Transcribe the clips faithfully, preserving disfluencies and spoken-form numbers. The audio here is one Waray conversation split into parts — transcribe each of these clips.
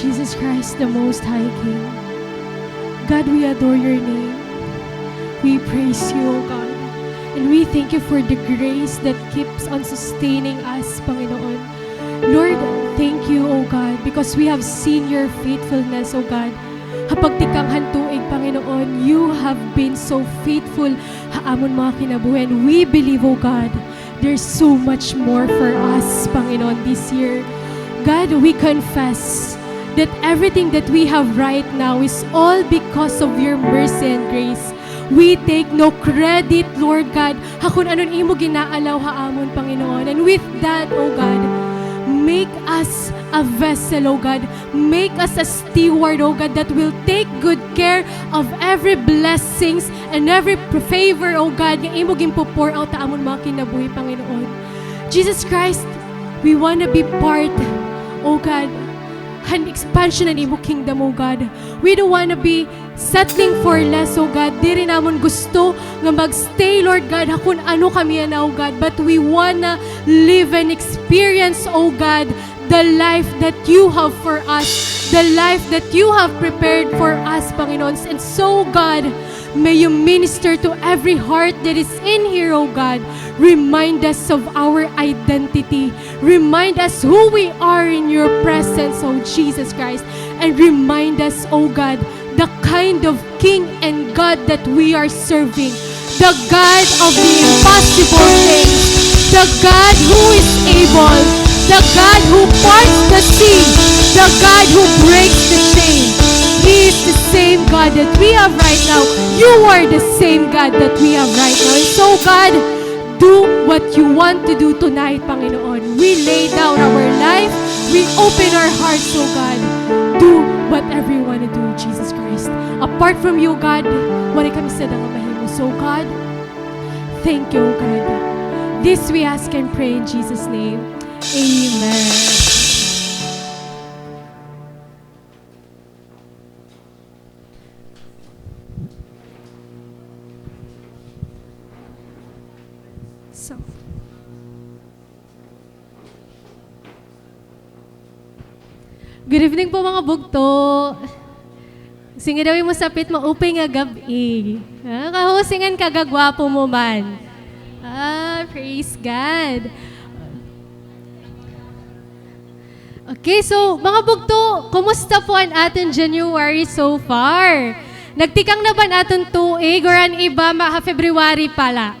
Jesus Christ, the Most High King. God, we adore your name. We praise you, O God. And we thank you for the grace that keeps on sustaining us, Panginoon. Lord, thank you, O God, because we have seen your faithfulness, O God. Ha pagtikang han tuig, Panginoon, you have been so faithful ha amon mga kinabuhi. And we believe, O God, there's so much more for us, Panginoon, this year. God, we confess that everything that we have right now is all because of your mercy and grace. We take no credit, Lord God, ha kun ano an imo gin-a-allow ha amon, Panginoon. And with that, O God, make us a vessel, O God. Make us a steward, O God, that will take good care of every blessings and every p-, favor, O God, nga imo ginpo-pour out ha amon mga kinabuhi, Panginoon. Jesus Christ, we wanna be part, O God, han expansion han imo kingdom, O God. We don't wanna be settling for less, O God. Diri namon gusto nga mag-stay, Lord God, ha kun ano kami yana, O God, but we wanna live and experience, O God, the life that you have for us, the life that you have prepared for us, Panginoon. And so, God, may you minister to every heart that is in here, O God. Remind us of our identity. Remind us who we are in your presence, O Jesus Christ. And remind us, O God, the kind of King and God that we are serving. The God of the impossible things. The God who is able. The God who parts the sea. The God who breaks the chain. He is the same God that we have right now. You are the same God that we have right now. And so, God, do what you want to do tonight, Panginoon. We lay down our life. We open our hearts, O God. Do whatever you want to do, Jesus Christ. Apart from you, God, waray kami sada nga mahimo. So, God, thank you, O God. This we ask and pray in Jesus' name. Amen. So, good evening po, mga bugto. Sige daw, imo sapit, maupay nga gab-i. Ah, kahusingan ka, gagwapo mo man. Ah, praise God. Okay, so, mga bugto, kumusta po an aton January so far? Nagtikang na ba an aton tuig or an iba ma-, ha February pa la?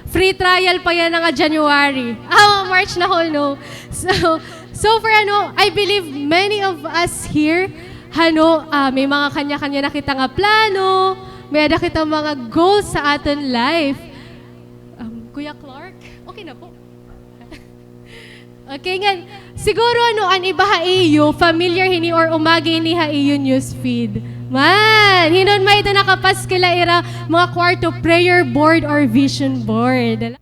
Free trial pa yana nga January. Ah, March na hol, no? So, so far, ano, I believe many of us here, ano, ah, may mga kanya-kanya na kita nga plano, may ada kita mga goals sa aton life. Um, Kuya Clark, okay na po. Okay, ngan, siguro, ano, an iba ha iyo, familiar hini or umagi ini ha iyo newsfeed. Man, hinon man ito nakapaskil ha ira mga kwarto, prayer board or vision board.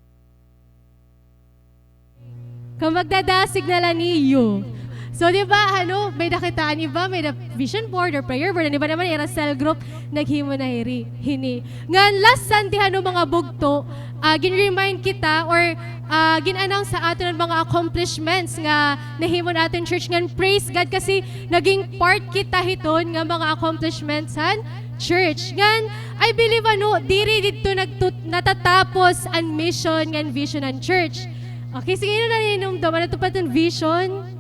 Kung magdadasig na la niyo. So, di ba, ano, may da kita, an iba, may da vision board or prayer board, an iba naman, ira cell group, naghimo na hiri, hini. Ngan last Sunday, ano, mga bugto, ah, gin-remind kita or, ah, gin-announce sa aton an mga accomplishments nga nahimo han aton church. Ngan praise God kasi naging part kita hiton nga mga accomplishments han church. Ngan, I believe, ano, diri didto nagtut-, natatapos an mission ngan vision han church. Okay, sige, ano naninumdom? Ano to pa iton vision?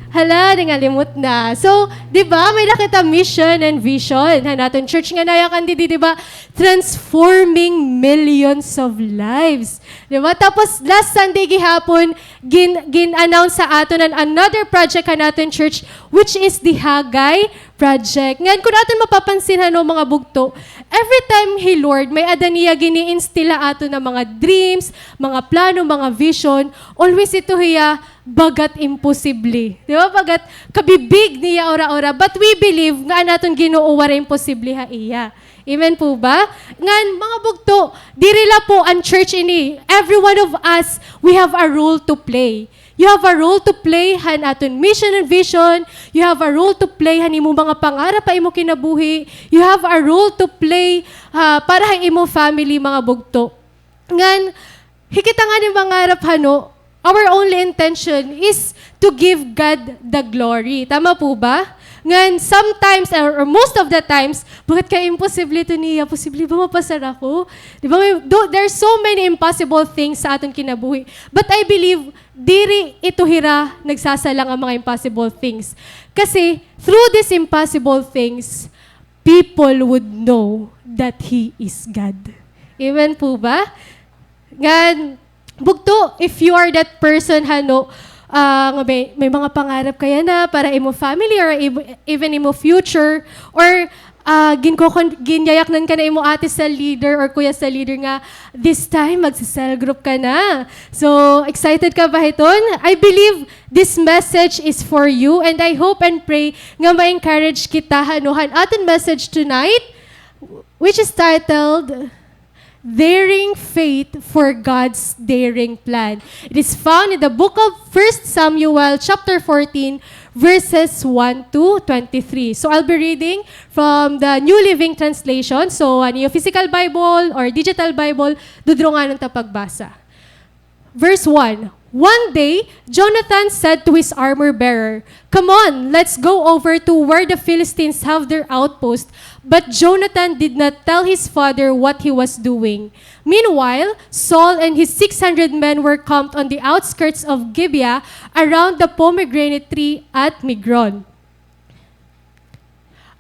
Hala, nangalimot na. So, di ba, may da kita mission and vision han aton church nga nayakan didi, di ba? Transforming millions of lives. Di ba? Tapos, last Sunday gihapon, gin-, gin-announce sa aton an another project han aton church, which is the Hagay Project. Ngan, kun aton mapapansin, ano, mga bugto, every time hi Lord, may ada niya gini-instill ha aton na mga dreams, mga plano, mga vision, always ito hiya bagat imposible. Di ba? Bagat kabibig niya ora-ora. But we believe nga an aton Ginoo waray imposible ha iya. Amen po ba? Ngan, mga bugto, diri la po an church ini. Every one of us, we have a role to play. You have a role to play han aton mission and vision. You have a role to play han imo mga pangarap ha imo kinabuhi. You have a role to play, ah, para ha imo family, mga bugto. Ngan, hikit nga ni mangarap hano, our only intention is to give God the glory. Tama po ba? Ngan, sometimes, or, or most of the times, bakit kay imposible ito niya? Posible ba mapasar ako? Di ba? May, do, there's so many impossible things sa aton kinabuhi. But I believe, diri ito hira nagsasala nga mga impossible things. Kasi, through these impossible things, people would know that He is God. Amen po ba? Ngan, bugto, if you are that person, hano, ah, nga may, may mga pangarap ka yana para imo family or ev-, even imo future, or, ah, ginkokon-, ginyayaknan ka na imo ate sa leader or kuya sa leader nga, this time, magse-cell group ka na. So, excited ka ba hiton? I believe this message is for you, and I hope and pray nga ma-encourage kita, hano, han aton message tonight, which is titled, Daring Faith for God's Daring Plan. It is found in the book of First Samuel chapter fourteen, verses one to twenty-three. So I'll be reading from the New Living Translation. So, ano, yung physical Bible or digital Bible, dudurunganon ta pagbasa. Verse one, One day, Jonathan said to his armor-bearer, "Come on, let's go over to where the Philistines have their outpost." But Jonathan did not tell his father what he was doing. Meanwhile, Saul and his six hundred men were camped on the outskirts of Gibeah around the pomegranate tree at Migron.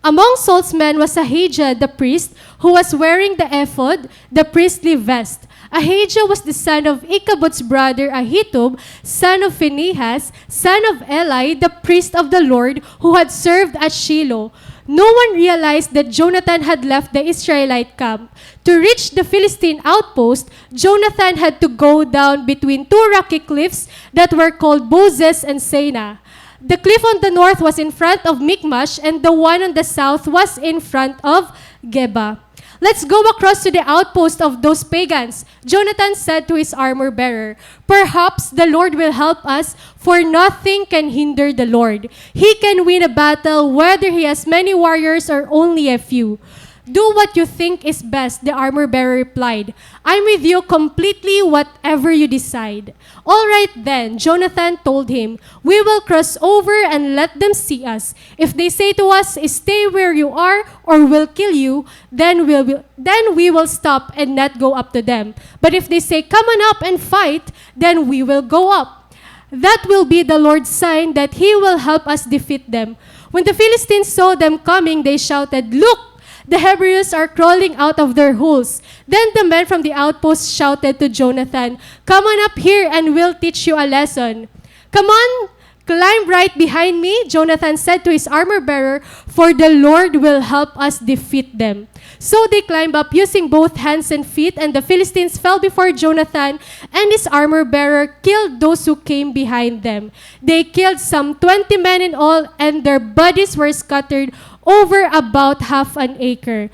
Among Saul's men was Ahijah the priest, who was wearing the ephod, the priestly vest. Ahijah was the son of Ichabod's brother Ahitub, son of Phinehas, son of Eli, the priest of the Lord, who had served at Shiloh. No one realized that Jonathan had left the Israelite camp. To reach the Philistine outpost, Jonathan had to go down between two rocky cliffs that were called Bozez and Seneh. The cliff on the north was in front of Michmash, and the one on the south was in front of Geba. "Let's go across to the outpost of those pagans," Jonathan said to his armor-bearer. "Perhaps the Lord will help us, for nothing can hinder the Lord. He can win a battle whether he has many warriors or only a few." "Do what you think is best," the armor-bearer replied. "I'm with you completely, whatever you decide." "All right then," Jonathan told him, "we will cross over and let them see us. If they say to us, 'Stay where you are, or we'll kill you,' then we'll, we'll, then we will stop and not go up to them. But if they say, 'Come on up and fight,' then we will go up. That will be the Lord's sign that he will help us defeat them." When the Philistines saw them coming, they shouted, "Look! The Hebrews are crawling out of their holes." Then the men from the outpost shouted to Jonathan, "Come on up here and we'll teach you a lesson." "Come on, climb right behind me," Jonathan said to his armor-bearer, "for the Lord will help us defeat them." So they climbed up using both hands and feet, and the Philistines fell before Jonathan, and his armor-bearer killed those who came behind them. They killed some twenty men in all, and their bodies were scattered over about half an acre.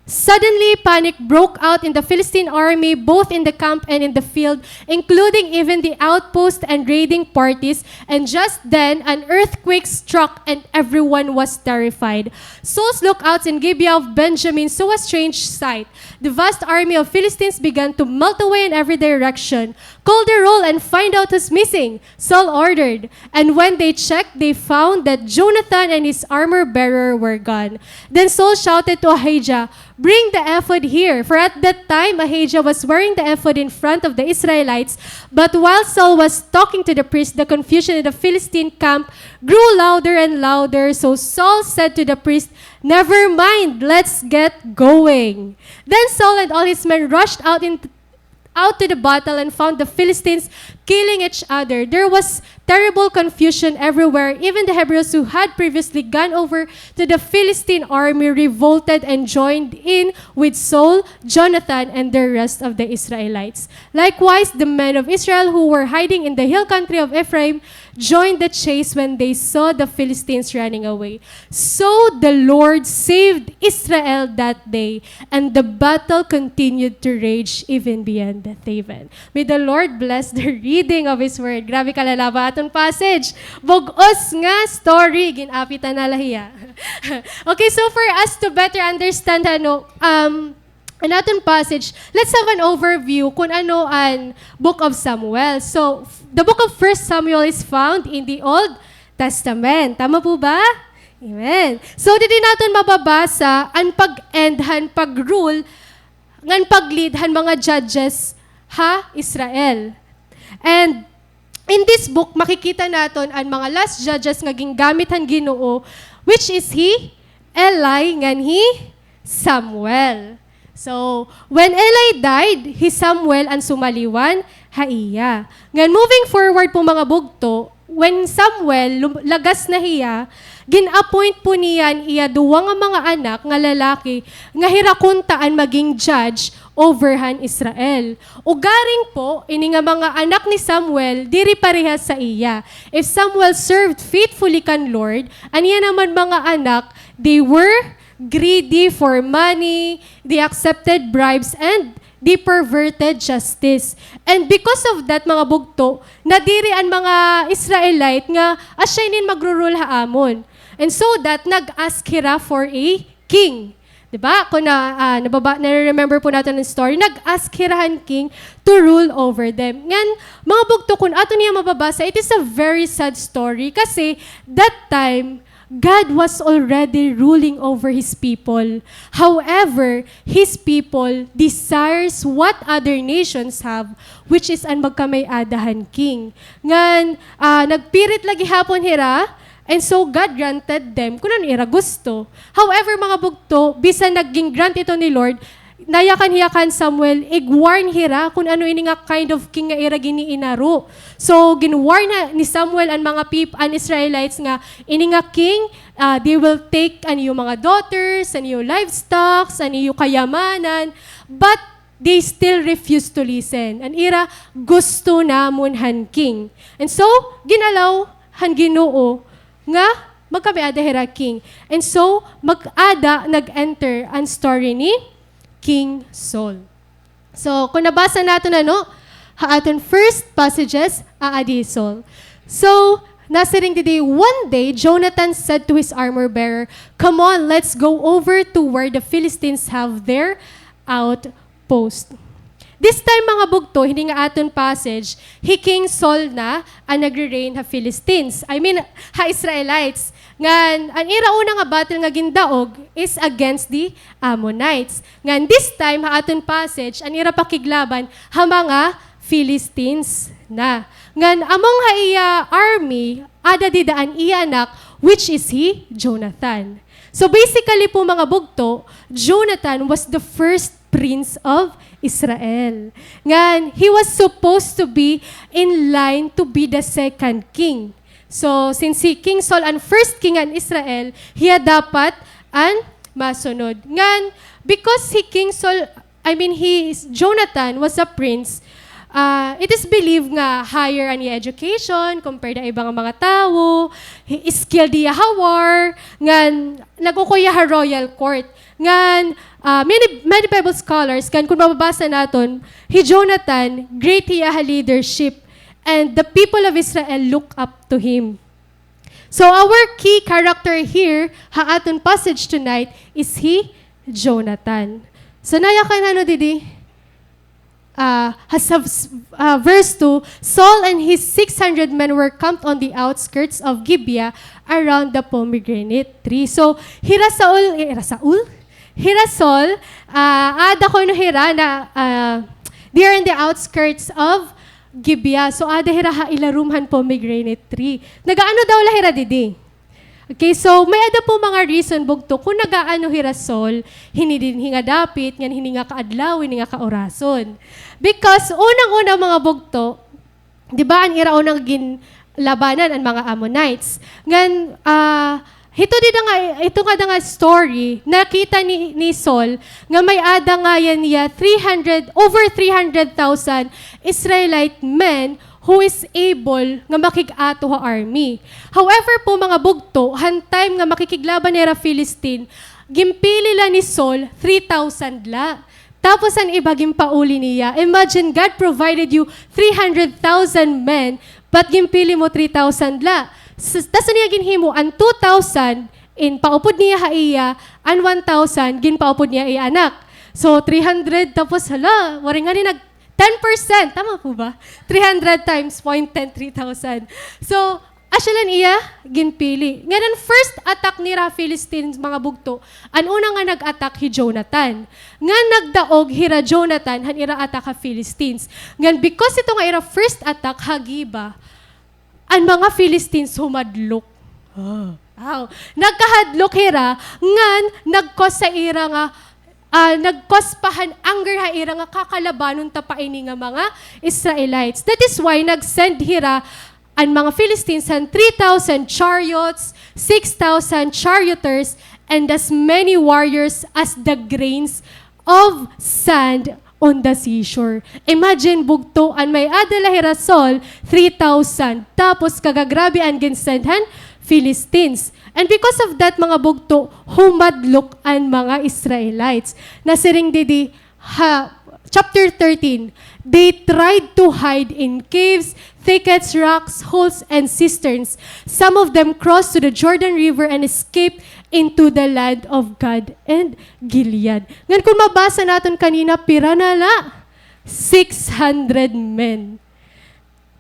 Suddenly, panic broke out in the Philistine army, both in the camp and in the field, including even the outpost and raiding parties. And just then, an earthquake struck and everyone was terrified. Saul's lookouts in Gibeah of Benjamin saw a strange sight. The vast army of Philistines began to melt away in every direction. "Call the roll and find out who's missing," Saul ordered. And when they checked, they found that Jonathan and his armor-bearer were gone. Then Saul shouted to Ahijah, "Bring the ephod here." For at that time, Ahijah was wearing the ephod in front of the Israelites. But while Saul was talking to the priest, the confusion in the Philistine camp grew louder and louder. So Saul said to the priest, "Never mind, let's get going." Then Saul and all his men rushed out in out to the battle and found the Philistines killing each other. There was terrible confusion everywhere. Even the Hebrews who had previously gone over to the Philistine army revolted and joined in with Saul, Jonathan, and the rest of the Israelites. Likewise, the men of Israel who were hiding in the hill country of Ephraim joined the chase when they saw the Philistines running away. So the Lord saved Israel that day, and the battle continued to rage even beyond Bethaven. May the Lord bless the reading of His Word. Grabe kalalaba aton passage. Bug-os nga story. Gin-apitan na la hiya. Okay, so for us to better understand, ano, um, an aton passage, let's have an overview kun ano an Book of Samuel. So, f-, the Book of First Samuel is found in the Old Testament. Tama po ba? Amen. So, didi naton mababasa an pag-end han pag-rule ngan pag-lead han mga judges ha Israel. And in this book, makikita naton an mga last judges nga gingamit han Ginoo, which is hi Eli ngan hi Samuel. So, when Eli died, hi Samuel an sumaliwan ha iya. Ngan moving forward po, mga bugto, when Samuel lum-, lagas na hiya, gin-appoint po niya an iya duwa nga mga anak nga lalaki nga hira kunta an maging judge over han Israel. Ugaring po, ini nga mga anak ni Samuel, diri parehas sa iya. If Samuel served faithfully kan Lord, an iya naman mga anak, they were greedy for money, they accepted bribes, and they perverted justice. And because of that, mga bugto, nadiri an mga Israelite nga asya ini an magru-rule ha amon. And so that, nag-ask hira for a king. Di ba? Kung na, ah, nababa-, nare-remember po naton an story, nag-ask hira han king to rule over them. Ngan, mga bugto, kung aton niya mababasa, it is a very sad story kasi that time, God was already ruling over His people. However, His people desires what other nations have, which is an magkamay-ada han king. Ngan, ah, nagpirit la gihapon hira, and so God granted them kun ano ira gusto. However, mga bugto, bisan naging grant ito ni Lord, nayakan hiya kan Samuel, ig-warn hira kun ano ini nga kind of king nga ira gin-iinaro. So, gin-warn na ni Samuel an mga peop-, an Israelites nga ini nga king, ah, they will take an iyo mga daughters, an iyo livestock, an iyo kayamanan, but they still refuse to listen. An ira, gusto namon han king. And so, gin-allow han Ginoo nga magkamay-ada hira king. And so, mag-ada, nag-enter an story ni King Saul. So, kung nabasa naton, ano, ha aton first passages, aadi hi Saul. So, nasiring didi, one day, Jonathan said to his armor bearer, "Come on, let's go over to where the Philistines have their outpost." This time, mga bugto, hini nga aton passage, hi King Saul na an nagre-reign ha Philistines. I mean, ha Israelites. Ngan, an ira una nga battle nga gindaog is against the Ammonites. Ngan, this time, ha aton passage, an ira pakiglaban ha mga Philistines na. Ngan, among ha iya army, ada dida an iya anak, which is hi Jonathan. So, basically po, mga bugto, Jonathan was the first prince of Israel. Ngan, he was supposed to be in line to be the second king. So, since si King Saul an first king han Israel, hiya dapat an masunod. Ngan, because si King Saul, I mean, he, Jonathan was a prince, ah, it is believed nga higher an iya education compared ha iba nga mga tawo, hi-, skilled hiya ha war, ngan nag-ukoy hiya ha royal court. Ngan, ah, many, many Bible scholars, kan kun mababasa naton, hi Jonathan, great hiya ha leadership, and the people of Israel look up to him. So, our key character here, ha aton passage tonight, is hi Jonathan. So, nayakan ano didi? Ah, has, has, ah, verse two, Saul and his six hundred men were camped on the outskirts of Gibeah around the pomegranate tree. So, hira Saul, eh, hira Saul? Hira Saul, ah, aada kuno hira na, ah, they are in the outskirts of Gibeah. So, aada hira ha ilarom han pomegranate tree. Nagaano daw la hira didi? Okay, so may-ada po mga reason bugto kun nagaano hira Saul, hini dinhi nga dapit, ngan hini nga kaadlaw, hini nga kaorason. Because unang-una, mga bugto, di ba, an ira unang gin-, labanan an mga Ammonites. Ngan, ah, hito dida nga, hito nga da nga story, nakita ni, ni Saul nga may-ada ngayan niya three hundred, over three hundred thousand Israelite men who is able nga makig-ato ha army. However po, mga bugto, han time nga makikiglaban hira Philistine, ginpili la ni Saul three thousand la. Tapos an iba ginpauli niya. Imagine, God provided you three hundred thousand men, but ginpili mo three thousand la. S-, tas an iya ginhimo, an two thousand, ginpaupod niya ha iya, an one thousand, ginpaupod niya ha iya anak. So, three hundred, tapos, hala, waray ngani nag-, ten percent, tama po ba? Three hundred times point ten, three thousand. So, asya la an iya ginpili. Ngan an first attack nira Philistines, mga bugto, an una nga nag-attack hi Jonathan. Ngan nagdaog hira Jonathan han ira attack ha Philistines. Ngan because ito nga ira first attack ha Geba, an mga Philistines humadlok. Ah. Aw, nagkahadlok hira, ngan nag-cause sa ira nga, ah, nag-cause pa han anger ha ira nga kakalabanon ta pa ini nga mga Israelites. That is why nag-send hira an mga Philistines han three thousand chariots, six thousand charioteers, and as many warriors as the grains of sand on the seashore. Imagine, bugto, an may-ada la hira Saul, three thousand. Tapos, kagagrabe an ginsend han Philistines. And because of that, mga bugto, humadlok an mga Israelites. Nasiring didi, ha, chapter thirteen, they tried to hide in caves, thickets, rocks, holes, and cisterns. Some of them crossed to the Jordan River and escaped into the land of Gad and Gilead. Ngan kung mabasa naton kanina, pira na la? Six hundred men.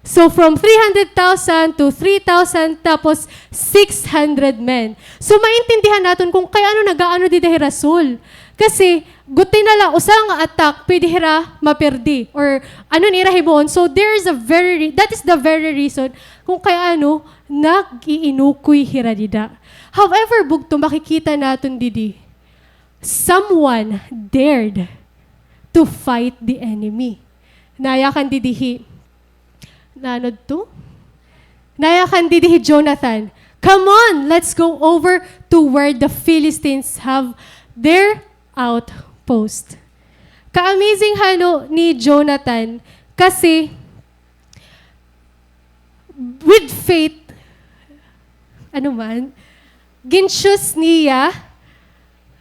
So, from three hundred thousand to three thousand, tapos six hundred men. So, maintindihan naton kung kay ano nag-aano dida hira Saul. Kasi, guti na la, usa nga attack, pwede hira mapirdi. Or, ano nira himuon. So, there is a very, re-, that is the very reason kung kay ano nag-iinukoy hira dida. However, bugto, makikita naton didi, someone dared to fight the enemy. Nayakan didi hi, naano to? Nayakan didi hi Jonathan. "Come on, let's go over to where the Philistines have their outpost." Ka-amazing hano ni Jonathan kasi with faith, ano man, gin-choose niya,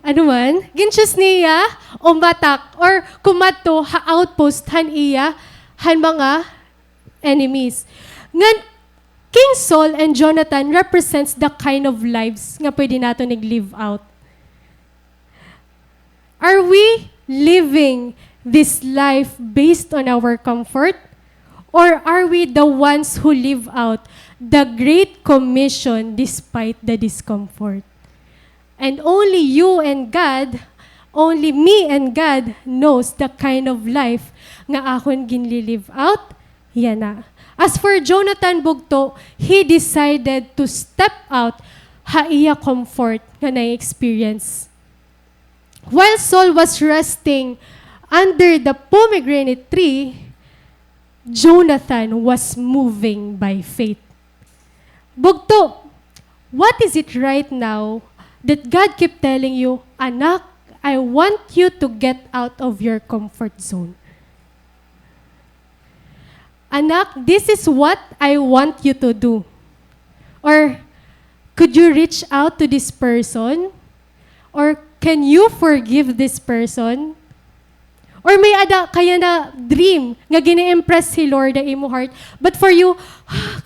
ano man, gin-choose niya umatak or kumadto ha outpost han iya, han mga enemies. Ngan, King Saul and Jonathan represents the kind of lives nga pwede naton ig-live out. Are we living this life based on our comfort? Or are we the ones who live out the Great Commission despite the discomfort? And only you and God, only me and God knows the kind of life nga akon ginli-live out yana. As for Jonathan, bugto, he decided to step out ha iya comfort nga na-experience. While Saul was resting under the pomegranate tree, Jonathan was moving by faith. Bugto, what is it right now that God keep telling you, "Anak, I want you to get out of your comfort zone. Anak, this is what I want you to do." Or, "Could you reach out to this person?" Or, "Can you forgive this person?" Or may-ada kay-ada dream nga gini-impress hi Lord ha imo heart. But for you,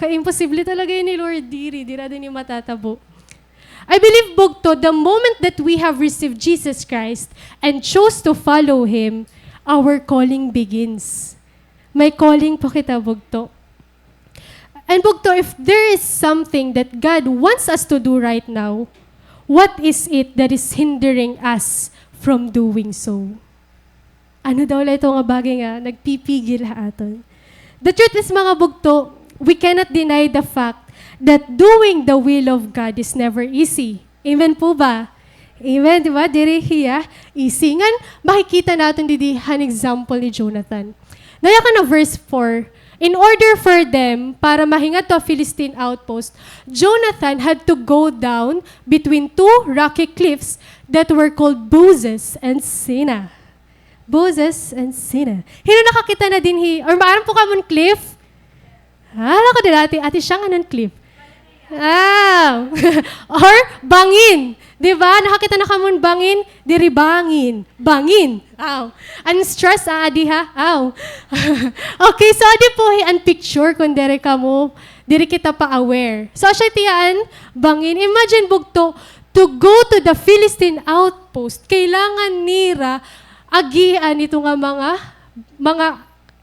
"Ka-imposible talaga ini, Lord. Diri, diri ini matatabo." I believe, bugto, the moment that we have received Jesus Christ and chose to follow Him, our calling begins. May calling po kita, bugto. And bugto, if there is something that God wants us to do right now, what is it that is hindering us from doing so? Ano daw la ito nga bagay nga nagpipigil ha aton? The truth is, mga bugto, we cannot deny the fact that doing the will of God is never easy. Amen po ba? Amen, di ba? Diri hiya easy. Ngan, makikita naton didi han example ni Jonathan. Nayakan ha verse four, In order for them, para mahingadto ha Philistine outpost, Jonathan had to go down between two rocky cliffs that were called Bozez and Seneh. Bozez and Seneh. Hin-o nakakita na dinhi? Or maaram po kamo hin cliff? Hala ko dira, ati, ati siya nga hin cliff. Ah. Or bangin. Di ba? Nakakita na kamo hin bangin? Diri bangin. Bangin. Aw. An stress, ah, adi ha? Aw. Okay, so adi po hi an picture kun diri kamo, diri kita pa-aware. So, asya tiya an bangin. Imagine, bugto, to go to the Philistine outpost, kailangan nira agian ito nga mga, mga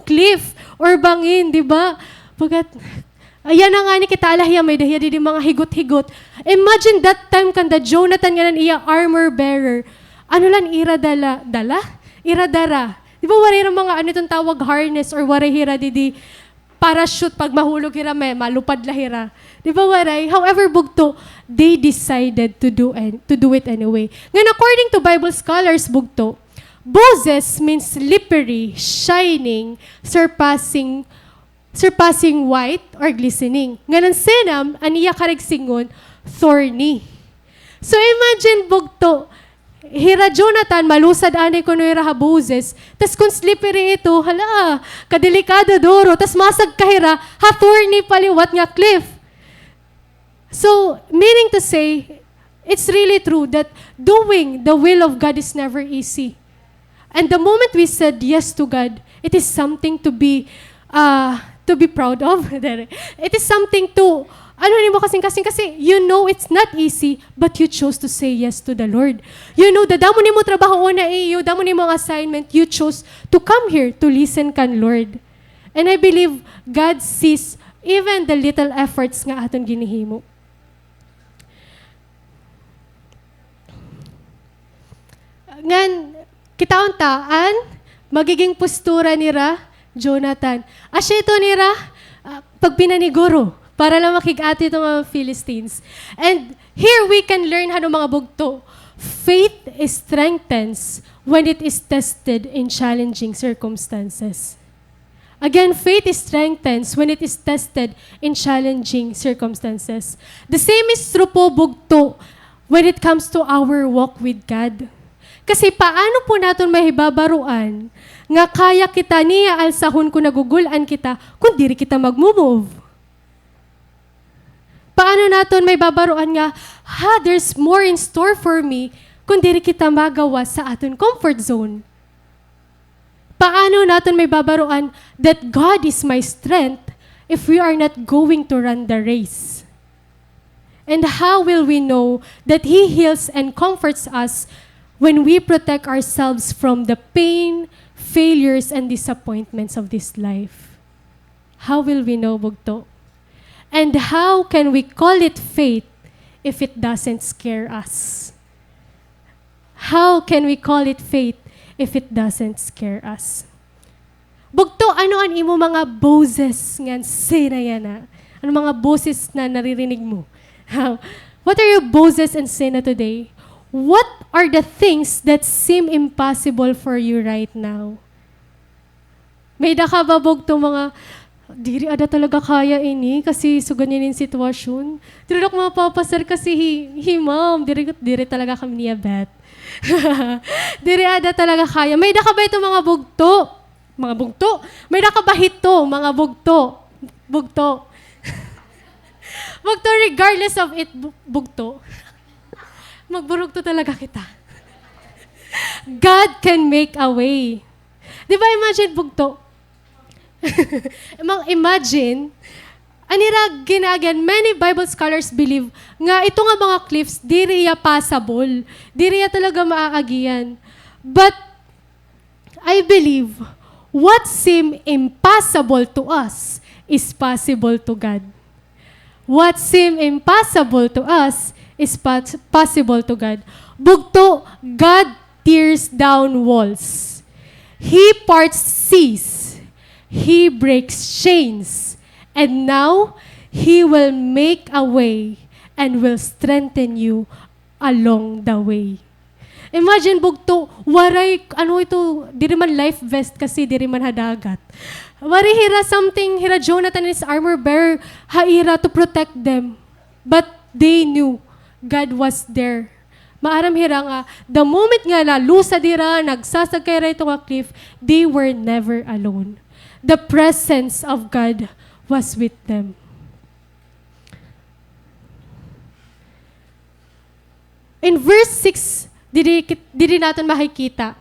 cliff or bangin, di ba? Pagkat, ayan na ngani kita, ala hiya, may-ada hiya didi mga higot-higot. Imagine that time kanda Jonathan ngan an iya armor bearer. Ano la an ira dala, dala? Ira dara. Di ba waray hira mga, ano iton tawag, harness or waray hira didi parachute, pag mahulog hira, may malupad la hira. Di ba waray? However, bugto, they decided to do an-, to do it anyway. Ngan according to Bible scholars, bugto, Bozez means slippery, shining, surpassing, surpassing white or glistening. Ngan an Seneh, an iya karuyag sidngon, thorny. So imagine, bugto, hira Jonathan, malusad anay kuno hira ha Bozez, tas kun slippery ito, hala, kadelikado duro, tas masagka hira ha thorny pa liwat nga cliff. So, meaning to say, it's really true that doing the will of God is never easy. And the moment we said yes to God, it is something to be, uh, to be proud of. Diri. It is something to, ano nimo kasingkasing, kasi you know it's not easy, but you chose to say yes to the Lord. You know, the damo nimo trabaho una iyo, damo nimo assignment, you chose to come here to listen kan Lord. And I believe God sees even the little efforts nga aton ginhihimo. Ngan, kitaon ta an magiging postura nira Jonathan. Asya ito nira, ah, pagpinaniguro para la makig-ati ito nga Philistines. And here we can learn, ano, mga bugto, faith strengthens when it is tested in challenging circumstances. Again, faith strengthens when it is tested in challenging circumstances. The same is true po, bugto, when it comes to our walk with God. Kasi paano po naton mahibabaroan nga kaya kita niya alsahon kun nagugul-an kita kun diri kita magmo-move? Paano naton mahibabaroan nga, ha, there's more in store for me kun diri kita magawas sa aton comfort zone? Paano naton mahibabaroan that God is my strength if we are not going to run the race? And how will we know that He heals and comforts us when we protect ourselves from the pain, failures, and disappointments of this life? How will we know, bugto? And how can we call it faith if it doesn't scare us? How can we call it faith if it doesn't scare us? Bugto, ano an imo mga boses ngan Seneh yana? Ano mga boses na naririnig mo? How? What are your boses and Seneh today? What are the things that seem impossible for you right now? May-ada ka ba, bugto, mga, "Diri ada talaga kaya ini kasi sugad niyan in sitwasyon. Diri ako mapapasar kasi hi, hi ma'am, diri, diri talaga kami niya, Beth." Diri ada talaga kaya. May-ada ka ba ito, mga bugto? Mga bugto. May-ada ka ba hito, mga bugto? Bugto. Bugto, regardless of it, bu-, bugto. Magburugto talaga kita. God can make a way. Di ba, imagine, bugto? Mang-, imagine, an ira ginaagian, many Bible scholars believe nga ito nga mga cliffs, diri iya passable. Diri iya talaga maaagian. But, I believe, what seem impossible to us is possible to God. What seem impossible to us is pos-, possible to God. Bugto, God tears down walls. He parts seas. He breaks chains. And now, He will make a way and will strengthen you along the way. Imagine, bugto, waray, ano ito, diri man life vest kasi diri man ha dagat. Waray hira something, hira Jonathan and his armor bearer, ha ira to protect them. But they knew God was there. Maaram hira nga, the moment nga nalusad hira, nagsasagkay hira ito nga cliff, they were never alone. The presence of God was with them. In verse six, didi, didi naton makikita.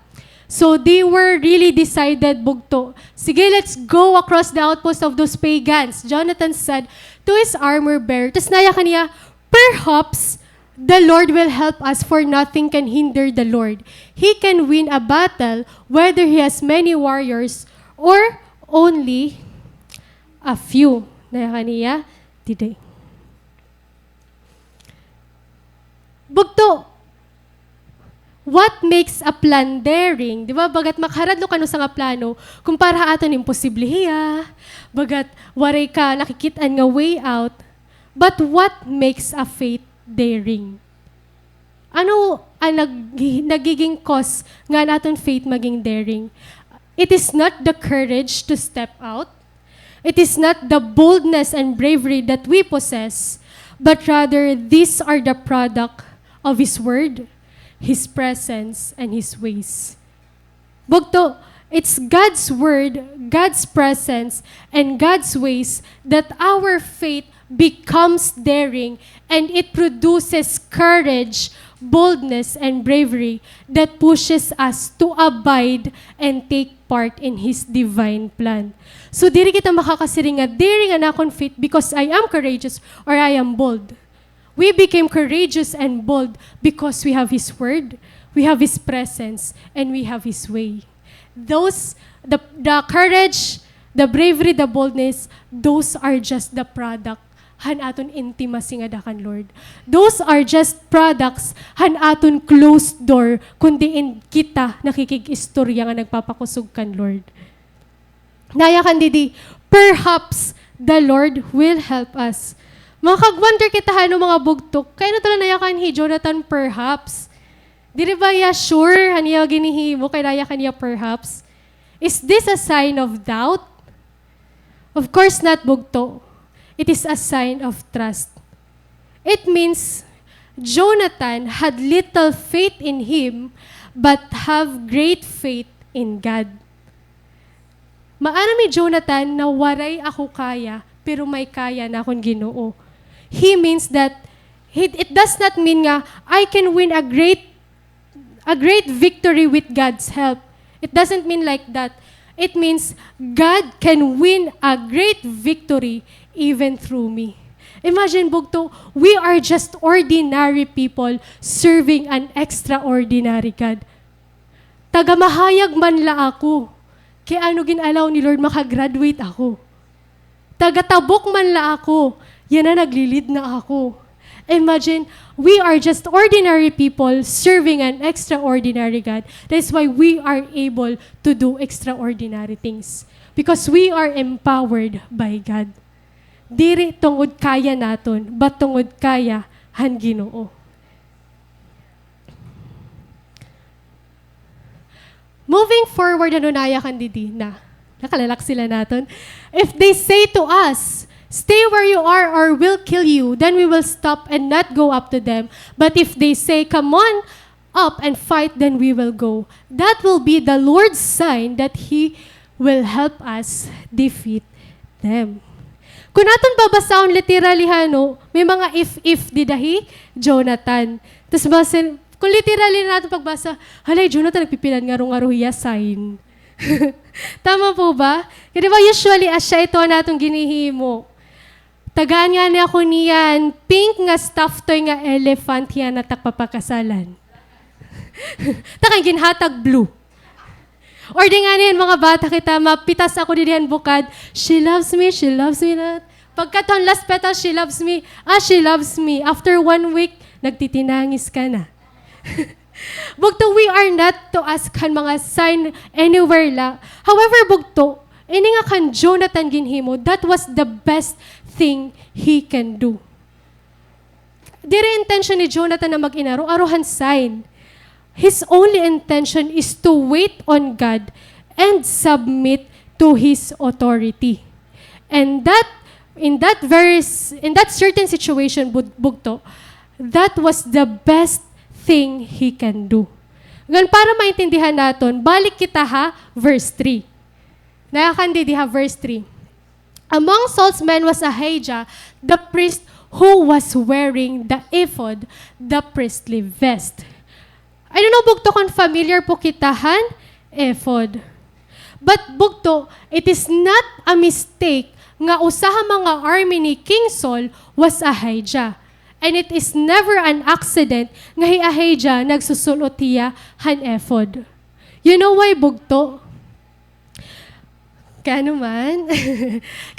So they were really decided, bugto. Sige, let's go across the outpost of those pagans, Jonathan said to his armor bearer. Tas nayakan niya, "Perhaps the Lord will help us, for nothing can hinder the Lord. He can win a battle, whether he has many warriors or only a few." Nayakan niya, didi. Bugto, what makes a plan daring? Di ba, bagat makaharadlok ka han usa nga plano, kumpara ha aton imposible hiya, bagat waray ka nakikit-an nga way out. But what makes a faith daring? Ano an nag-, nagiging cause nga an aton faith maging daring? It is not the courage to step out. It is not the boldness and bravery that we possess, but rather these are the product of His Word, His presence, and His ways. Bugto, it's God's Word, God's presence, and God's ways that our faith becomes daring, and it produces courage, boldness, and bravery that pushes us to abide and take part in His divine plan. So, diri kita makakasiring nga, "Daring an akon faith because I am courageous or I am bold." We became courageous and bold because we have His Word, we have His presence, and we have His way. Those, the, the courage, the bravery, the boldness, those are just the product han aton intimacy ngada kan Lord. Those are just products han aton closed door, kun diin kita nakikig-istorya nga nagpapakusog kan Lord. Nayakan didi, "Perhaps the Lord will help us." Makag-wonder kita han ano, mga bugto. Kay ano talaga nayakan hi Jonathan, "Perhaps"? Diri ba hiya sure han iya ginhihimo kay nayakan hiya, "Perhaps"? Is this a sign of doubt? Of course not, bugto. It is a sign of trust. It means Jonathan had little faith in him, but have great faith in God. Maaram hi Jonathan na waray ako kaya, pero may kaya an akon Ginoo. He means that, he, it does not mean nga, "I can win a great, a great victory with God's help." It doesn't mean like that. It means, "God can win a great victory even through me." Imagine, bugto, we are just ordinary people serving an extraordinary God. Taga-Mahayag man la ako, kay ano gin-allow ni Lord maka-graduate ako. Taga-Tabuk man la ako, yana nagli-lead na ako. Imagine, we are just ordinary people serving an extraordinary God. That is why we are able to do extraordinary things. Because we are empowered by God. Diri tungod kaya naton, but tungod kaya han Ginoo. Moving forward, ano nayakan didi na? Nakalalak sila naton. "If they say to us, 'Stay where you are or we'll kill you,' then we will stop and not go up to them. But if they say, 'Come on up and fight,' then we will go. That will be the Lord's sign that He will help us defeat them." Kun aton babasahon literally, hano, may mga if-if dida hi Jonathan. Tas basin, kun literally naton pagbasa, "Hala, hi Jonathan nagpipilan ngaro-ngaro hiya sign." Tama po ba? Kay di ba usually, asya ito an aton ginhihimo. Tagaan ngani ako niyan pink nga stuffed toy nga elephant, hiya na it ak papakasalan. Tak an ginhatag blue. Or di ngani, mga bata kita, mapitas ako didi han bukad, "She loves me, she loves me not." Pagkadto han last petal, "She loves me, ah, she loves me." After one week, nagtitinangis ka na. Bugto, we are not to ask han mga sign anywhere la. However, bugto, ini nga kan Jonathan ginhimo, that was the best thing he can do. Diri intention ni Jonathan na mag-inaro-aro han sign. His only intention is to wait on God and submit to His authority. And that, in that very s-, in that certain situation, bug-, bugto, that was the best thing he can do. Ngan para maintindihan naton, balik kita ha verse three. Naa kan didi ha verse three. Among Saul's men was Ahijah, the priest who was wearing the ephod, the priestly vest. I don't know, bugto, kon familiar po kita han ephod. But, bugto, it is not a mistake nga usa ha mga army ni King Saul was Ahijah. And it is never an accident nga hi Ahijah nagsusul-ot hiya han ephod. You know why, bugto? Kay ano man?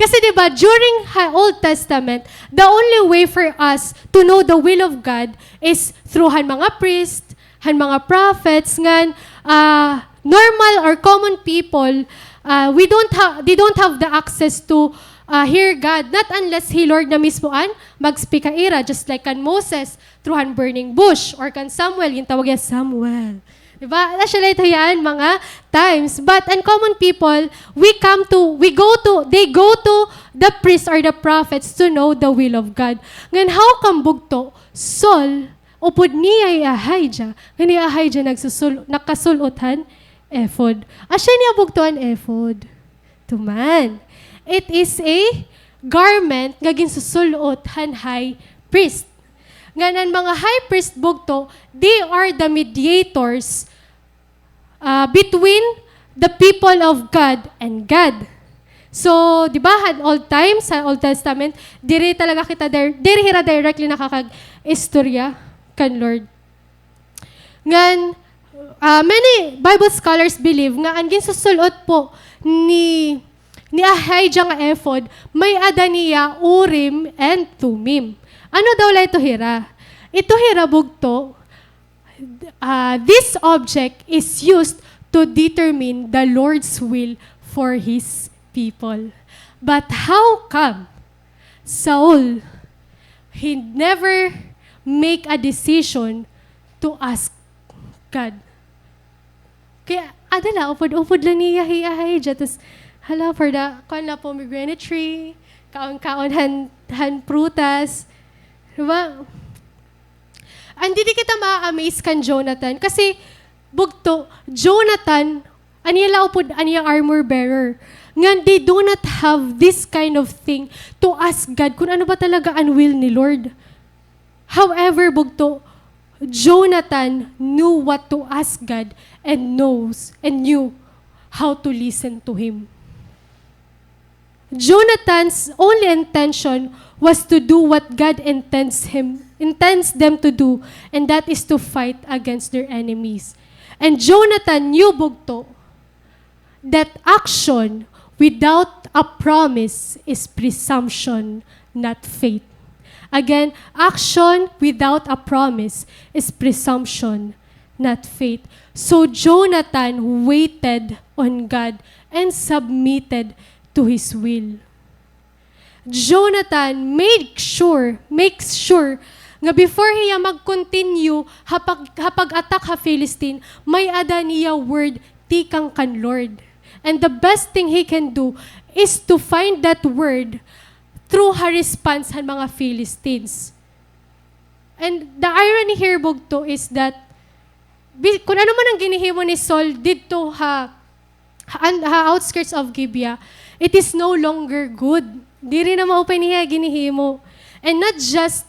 Kasi, di ba, during ha Old Testament, the only way for us to know the will of God is through han mga priest, han mga prophets, ngan, ah, normal or common people, ah, we don't ha-, they don't have the access to, ah, hear God, not unless hi Lord na mismo an mag-speak ha ira, just like kan Moses, through han burning bush, or kan Samuel, gintawagan hiya Samuel. Di ba? Actually, ito yan, mga times. But an common people, we come to, we go to, they go to the priest or the prophets to know the will of God. Ngan how come, bugto, Saul, upod niya hi Ahijah, ngan hi Ahijah nagsusul-, nakasul-ot han ephod. Asya niya, bugto, an ephod. Tuman. It is a garment nga ginsusul-ot han high priest. Ngan an mga high priest, bugto, they are the mediators, ah, between the people of God and God. So, di ba, han old times, sa Old Testament, diri talaga kita dir-, diri hira directly nakakag-istorya kan Lord. Ngan, ah, many Bible scholars believe nga an ginsusul-ot po ni, ni Ahijah nga ephod, may-ada niya Urim and Thummim. Ano daw la ito hira? Ito hira, bugto, ah, this object is used to determine the Lord's will for His people. But how come Saul, he never make a decision to ask God. Kay, ada la, upod-upod la niya hi Ahijah. Tas, hala, for the, kuan la, pomegranate tree, kaon-kaon han, han prutas. Di ba? And didi kita ma-amaze kan Jonathan. Kasi, bugto, Jonathan, an iya la upod, an iya armor bearer. Ngan they do not have this kind of thing to ask God kung ano ba talaga an will ni Lord. However, bugto, Jonathan knew what to ask God and knows and knew how to listen to Him. Jonathan's only intention was to do what God intends him, intends them to do, and that is to fight against their enemies. And Jonathan knew, bugto, that action without a promise is presumption, not faith. Again, action without a promise is presumption, not faith. So Jonathan waited on God and submitted to His will. Jonathan made sure, makes sure nga before hiya mag-continue ha pag-, ha pag-attack ha Philistine, may-ada niya word tikang kan Lord. And the best thing he can do is to find that word through ha response han mga Philistines. And the irony here, bugto, is that bi-, kun ano man an ginhihimo ni Saul didto ha, ha, ha outskirts of Gibeah, it is no longer good. Diri na maupay niya ginhihimo. And not just,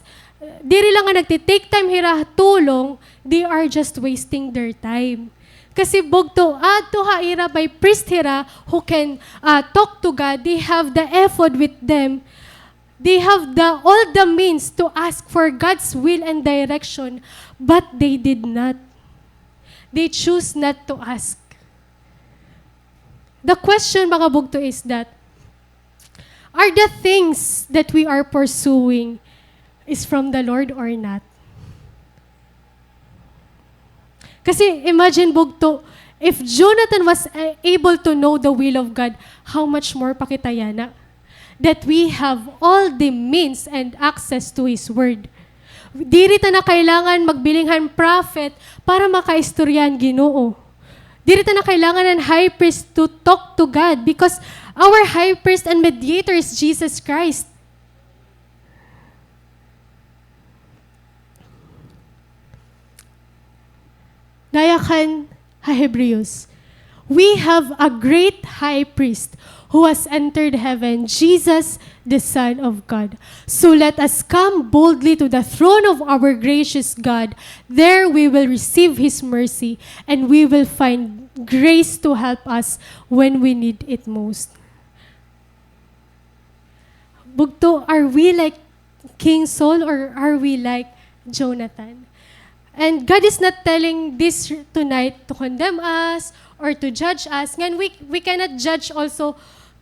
diri la nga nagti-take time hira tulong, they are just wasting their time. Kasi bugto, adto ha ira may priest hira who can, ah, talk to God. They have the ephod with them. They have the, all the means to ask for God's will and direction, but they did not. They choose not to ask. The question, mga bugto, is that, are the things that we are pursuing is from the Lord or not? Kasi imagine, bugto, if Jonathan was, uh, able to know the will of God, how much more pa kita yana? That we have all the means and access to His Word. Diri ta na kailangan magbiling han prophet para makaistorya han Ginoo. Diri ta na kailangan han high priest to talk to God because our high priest and mediator is Jesus Christ. Nayakan ha Hebreos, "We have a great high priest who has entered heaven, Jesus, the Son of God. So let us come boldly to the throne of our gracious God. There we will receive his mercy and we will find grace to help us when we need it most." Bugto, are we like King Saul or are we like Jonathan? And God is not telling this tonight to condemn us or to judge us. Ngan we, we cannot judge also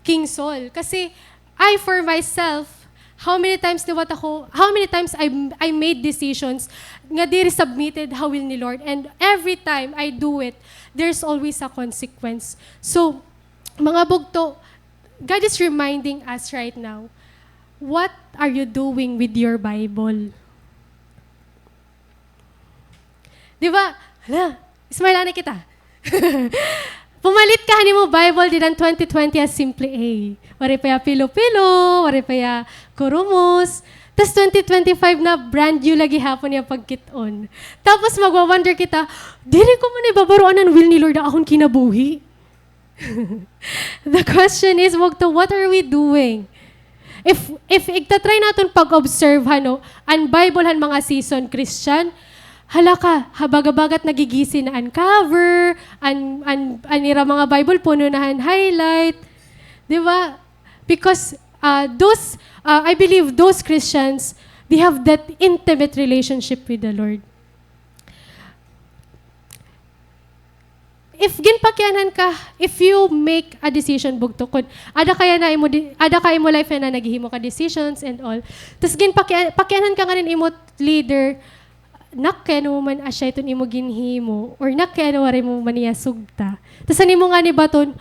King Saul. Kasi I, for myself, how many times liwat ako, how many times I, I made decisions nga diri submitted ha will ni Lord. And every time I do it, there's always a consequence. So, mga bugto, God is reminding us right now, what are you doing with your Bible? Di ba? Hala, smile na kita. Pumalit ka han imo Bible dida han twenty twenty ha Simple A. Waray pa ya Pilo-Pilo, waray pa ya Kurumos. Tas twenty twenty-five na, brand new la gihapon iya pagkit-on. Tapos magwa-wonder kita, "Diri ko man ibabaroan an will ni Lord ha akon kinabuhi." The question is, bugto, what are we doing? If, if igta-try naton pag-observe, ano, an Bible han mga seasoned Christian, hala ka, habaga-bagat nagigisi na an cover, an, an, an ira mga Bible puno na han highlight. Di ba? Because, uh, those, uh, I believe those Christians, they have that intimate relationship with the Lord. If ginpakianhan ka, if you make a decision, bugto, kun ada kaya na imo di-, ada ka imo life na naghihimo ka decisions and all, tas ginpakian-, pakianhan ka ngan hin imo leader, "Nak, kay ano mo man asya iton imo ginhimo?" Or, "Nak, kay ano waray mo man iya sugta?" Tas an imo ngani baton,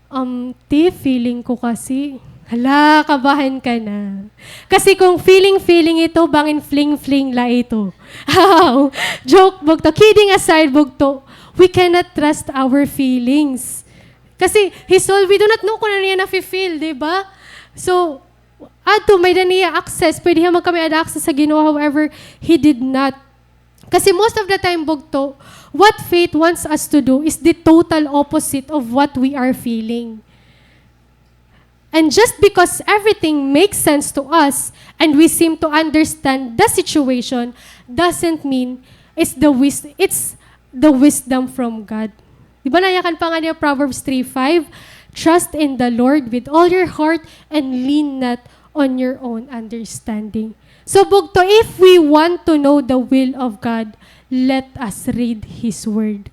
Um, ti, feeling ko kasi. Hala, kabahan ka na. Kasi kung feeling-feeling ito, bangin fling-fling la ito. Joke, bugto. Kidding aside, bugto. We cannot trust our feelings. Kasi, His soul, we do not know kung ano niya nafe-feel, di ba? So, adto, may-ada niya access. Pwede hiya magkamay-ada access sa Ginoo. However, he did not. Kasi most of the time, bugto, what faith wants us to do is the total opposite of what we are feeling. And just because everything makes sense to us and we seem to understand the situation doesn't mean it's the wis-, it's the wisdom from God. Di ba nayakan pa ngani Proverbs three five? "Trust in the Lord with all your heart and lean not on your own understanding." So, bugto, if we want to know the will of God, let us read His Word.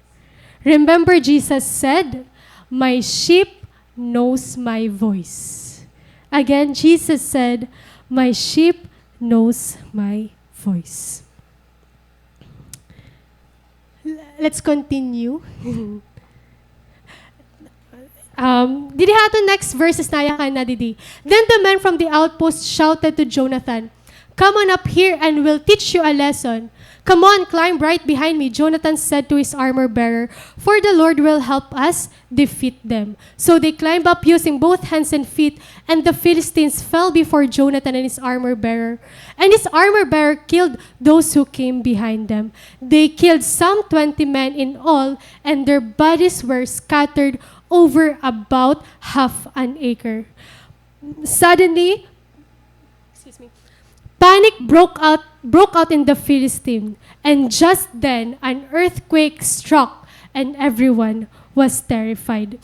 Remember, Jesus said, "My sheep knows my voice." Again, Jesus said, "My sheep knows my voice." Let's continue. Um, didi ha aton next verses, nayakan na didi. Then the men from the outpost shouted to Jonathan, "Come on up here and we'll teach you a lesson. Come on, climb right behind me," Jonathan said to his armor bearer, "for the Lord will help us defeat them." So they climbed up using both hands and feet, and the Philistines fell before Jonathan and his armor bearer. And his armor bearer killed those who came behind them. They killed some twenty men in all, and their bodies were scattered over about half an acre. Suddenly, excuse me, panic broke out, broke out in the Philistine, and just then an earthquake struck, and everyone was terrified.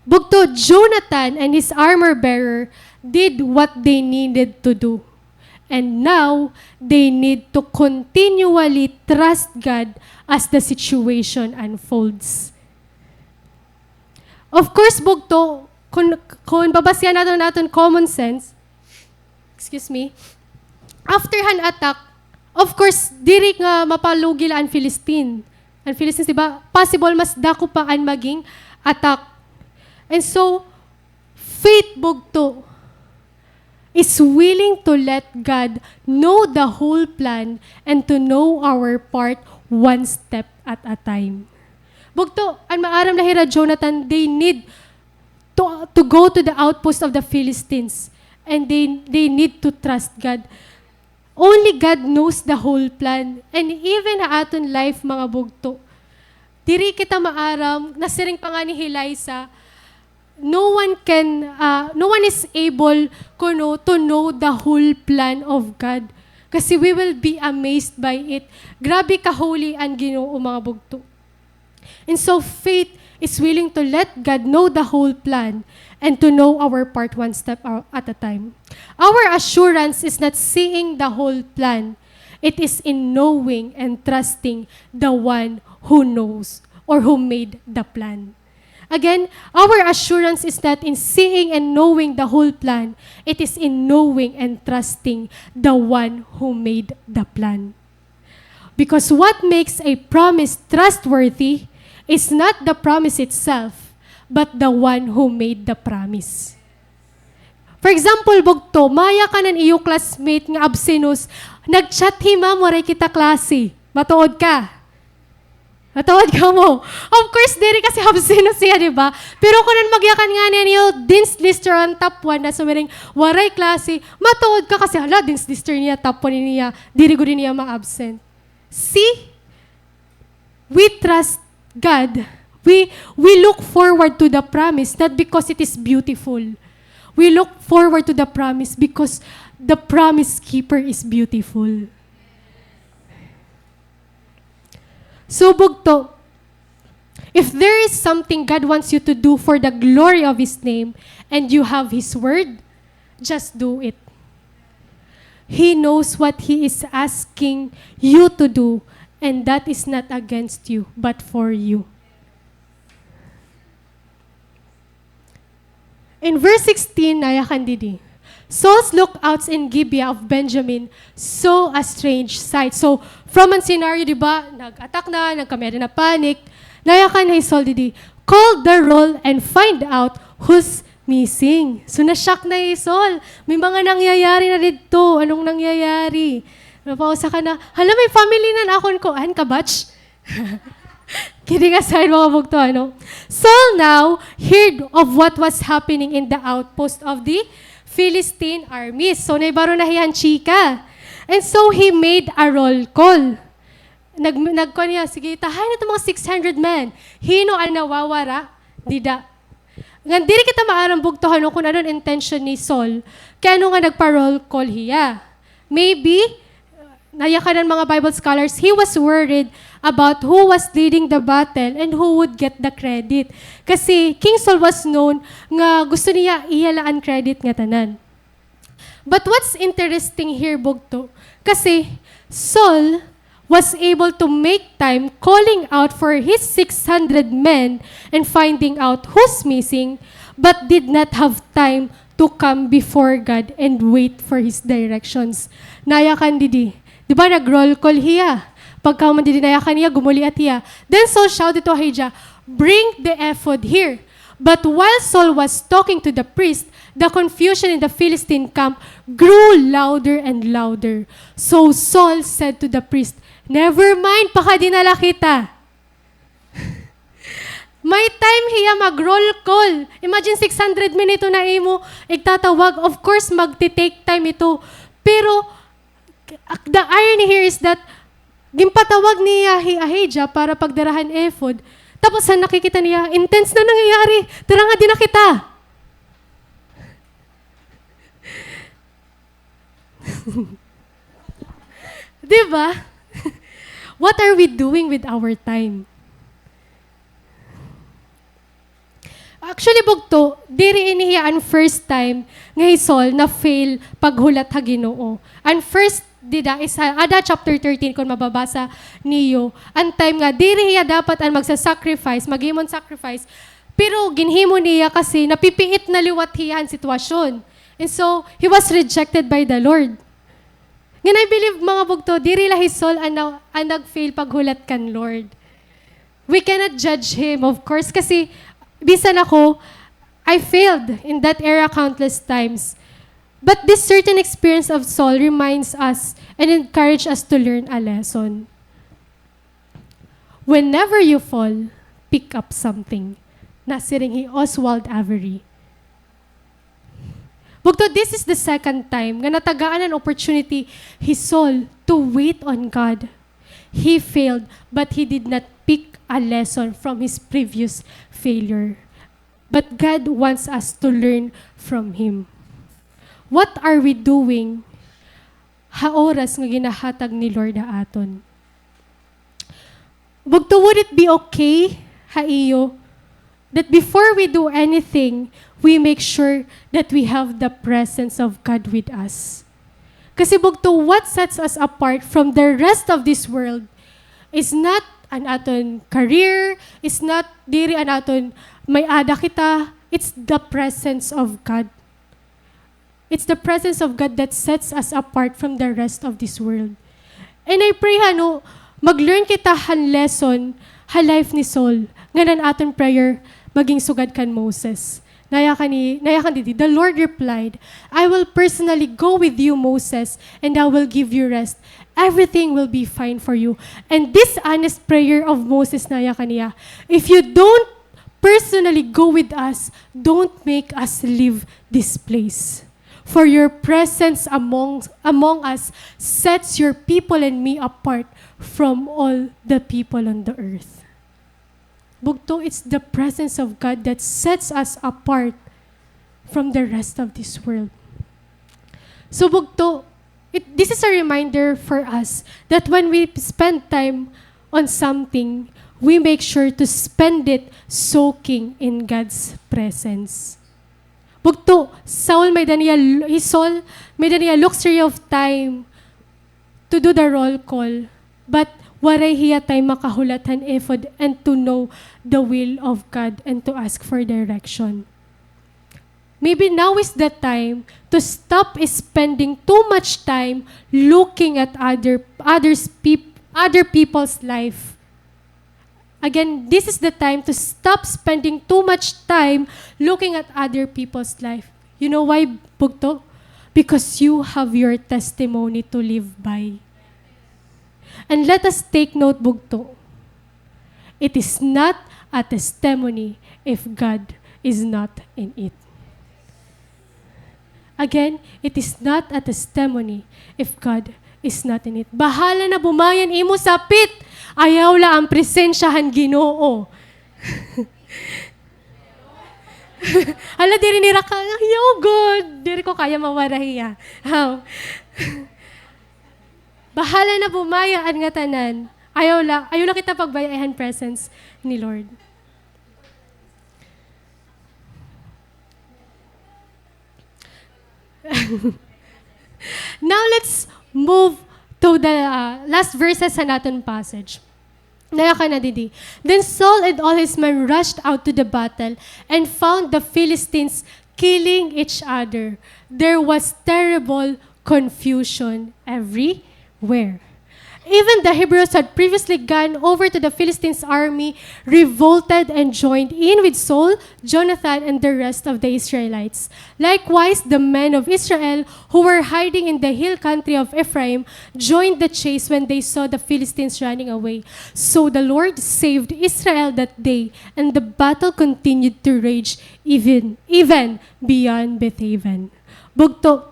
Bugto, Jonathan and his armor bearer did what they needed to do. And now, they need to continually trust God as the situation unfolds. Of course, bugto, kun, kun babasihan naton an aton common sense, excuse me, after han attack, of course, diri nga mapalugi la an Philistine. An Philistines, di ba? Possible, mas dako pa an maging attack. And so, faith, bugto. is willing to let God know the whole plan and to know our part one step at a time. Bugto, an maaram la hira Jonathan, they need to, to go to the outpost of the Philistines, and they, they need to trust God. Only God knows the whole plan. And even ha aton life, mga bugto, diri kita maaram, nasiring pa ngani hi Liza, no one can, ah, no one is able kuno to know the whole plan of God. Kasi we will be amazed by it. Grabe kahuli an Ginoo, mga bugto. And so faith is willing to let God know the whole plan and to know our part one step a-, at a time. Our assurance is not seeing the whole plan. It is in knowing and trusting the one who knows or who made the plan. Again, our assurance is not in seeing and knowing the whole plan. It is in knowing and trusting the one who made the plan. Because what makes a promise trustworthy is not the promise itself, but the one who made the promise. For example, bugto, mayakan an iyo classmate nga absenos, nag-chat hi ma'am, waray kita klase. Matuod ka? Matuod kamo? Of course, diri kasi absenos hiya, di ba? Pero kun an magyakan ngani an iyo dean's list or an top one na sumiring, waray klase, matuod ka kasi, hala, dean's list niya, top one niya, diri gud niya ma-absent. See? We trust God. We, we look forward to the promise, not because it is beautiful. We look forward to the promise because the promise keeper is beautiful. So, bugto, if there is something God wants you to do for the glory of His name and you have His word, just do it. He knows what He is asking you to do, and that is not against you, but for you. In verse sixteen, nayakan didi, Saul's lookouts in Gibeah of Benjamin saw a strange sight. So, from an scenario, di ba, nag-attack na, nagkamay na panic, nayakan hi Saul didi, call the roll and find out who's missing. So, na-shock na hi Saul. May mga nangyayari na didto. Anong nangyayari? Napausa ka na, hala, may family na na akon kuan, kabatch. Kidding aside, mga bugto, ano? Saul now heard of what was happening in the outpost of the Philistine armies. So, naibaro na hiya han chika. And so, he made a roll call. Nag-, nagkuan hiya, sige, tahay na itong mga six hundred men. Hin-o an nawawara? Dida. Ngan diri kita maaram bugto, ano, kun ano an intention ni Saul, kay ano nga nagpa-roll call hiya. Maybe, nayakan an mga Bible scholars, he was worried about who was leading the battle and who would get the credit. Kasi King Saul was known nga gusto niya iya la an credit nga tanan. But what's interesting here, bugto, kasi Saul was able to make time calling out for his six hundred men and finding out who's missing, but did not have time to come before God and wait for His directions. Nayakan didi. Di ba, nag-roll call hiya? Pagkahuman didi nayakan hiya, gumuliat hiya. Then Saul shouted to Ahijah, "Bring the ephod here." But while Saul was talking to the priest, the confusion in the Philistine camp grew louder and louder. So Saul said to the priest, "Never mind, pakadi na la kita." May time hiya mag-roll call. Imagine, six hundred men ito na imo igtatawag. Of course, magti-take time ito. Pero, the irony here is that ginpatawag niya hi Ahijah para pagdara han ephod. Tapos, han nakikita niya, intense na nangyayari. Tara, ngadi na kita. Di ba? What are we doing with our time? Actually, bugto, diri ini hiya an first time nga hi Saul na-fail paghulat ha Ginoo. An first dida is ha Ada chapter thirteen, kun mababasa niyo, an time nga diri hiya dapat an magsa-sacrifice, maghimo hin sacrifice, pero ginhimo niya kasi napipiit na liwat hiya han sitwasyon. And so, he was rejected by the Lord. Ngan I believe, mga bugto, diri la hi Saul an na-, an nag-fail paghulat kan Lord. We cannot judge him, of course, kasi bisan ako, I failed in that area countless times. But this certain experience of Saul reminds us and encourage us to learn a lesson. Whenever you fall, pick up something. Nasiring hi Oswald Avery. Bugto, this is the second time nga natagaan an opportunity hi Saul to wait on God. He failed, but he did not pick a lesson from his previous failure. But God wants us to learn from him. What are we doing ha oras nga ginahatag ni Lord ha aton? Bugto, would it be okay ha iyo that before we do anything, we make sure that we have the presence of God with us? Kasi bugto, what sets us apart from the rest of this world is not an aton career, is not diri an aton may-ada kita, it's the presence of God. It's the presence of God that sets us apart from the rest of this world. And I pray, ha, no, mag-learn kita han lesson ha life ni Saul, ngan an aton prayer maging sugad kan Moses. Nayakan ni, nayakan didi, "The Lord replied, 'I will personally go with you, Moses, and I will give you rest. Everything will be fine for you.'" And this honest prayer of Moses, nayakan niya, "If you don't personally go with us, don't make us leave this place. For your presence among, among us sets your people and me apart from all the people on the earth." Bugto, it's the presence of God that sets us apart from the rest of this world. So, bugto, it, this is a reminder for us that when we spend time on something, we make sure to spend it soaking in God's presence. Bugto, Saul, may-ada niya, hi Saul, may-ada niya luxury of time to do the roll call, but waray hiya time makahulat han ephod and to know the will of God and to ask for direction. Maybe now is the time to stop spending too much time looking at other, others peop-, other people's life. Again, this is the time to stop spending too much time looking at other people's life. You know why, bugto? Because you have your testimony to live by. And let us take note, bugto. It is not a testimony if God is not in it. Again, it is not a testimony if God is not in it. Bahala na bumaya an imo sapit, ayaw la an presensya han Ginoo. Hala, diri nira ka-, ayaw gud. Diri ko kaya mawara hiya. Haw. Bahala na bumaya an ngatanan. Ayaw la, ayaw la kita pagbay-i han presence ni Lord. Now let's move to the, uh, last verses han aton passage. Nayakan na didi. Then Saul and all his men rushed out to the battle and found the Philistines killing each other. There was terrible confusion everywhere. Even the Hebrews had previously gone over to the Philistines' army, revolted, and joined in with Saul, Jonathan, and the rest of the Israelites. Likewise, the men of Israel who were hiding in the hill country of Ephraim joined the chase when they saw the Philistines running away. So the Lord saved Israel that day, and the battle continued to rage even, even beyond Bethaven. Bugto,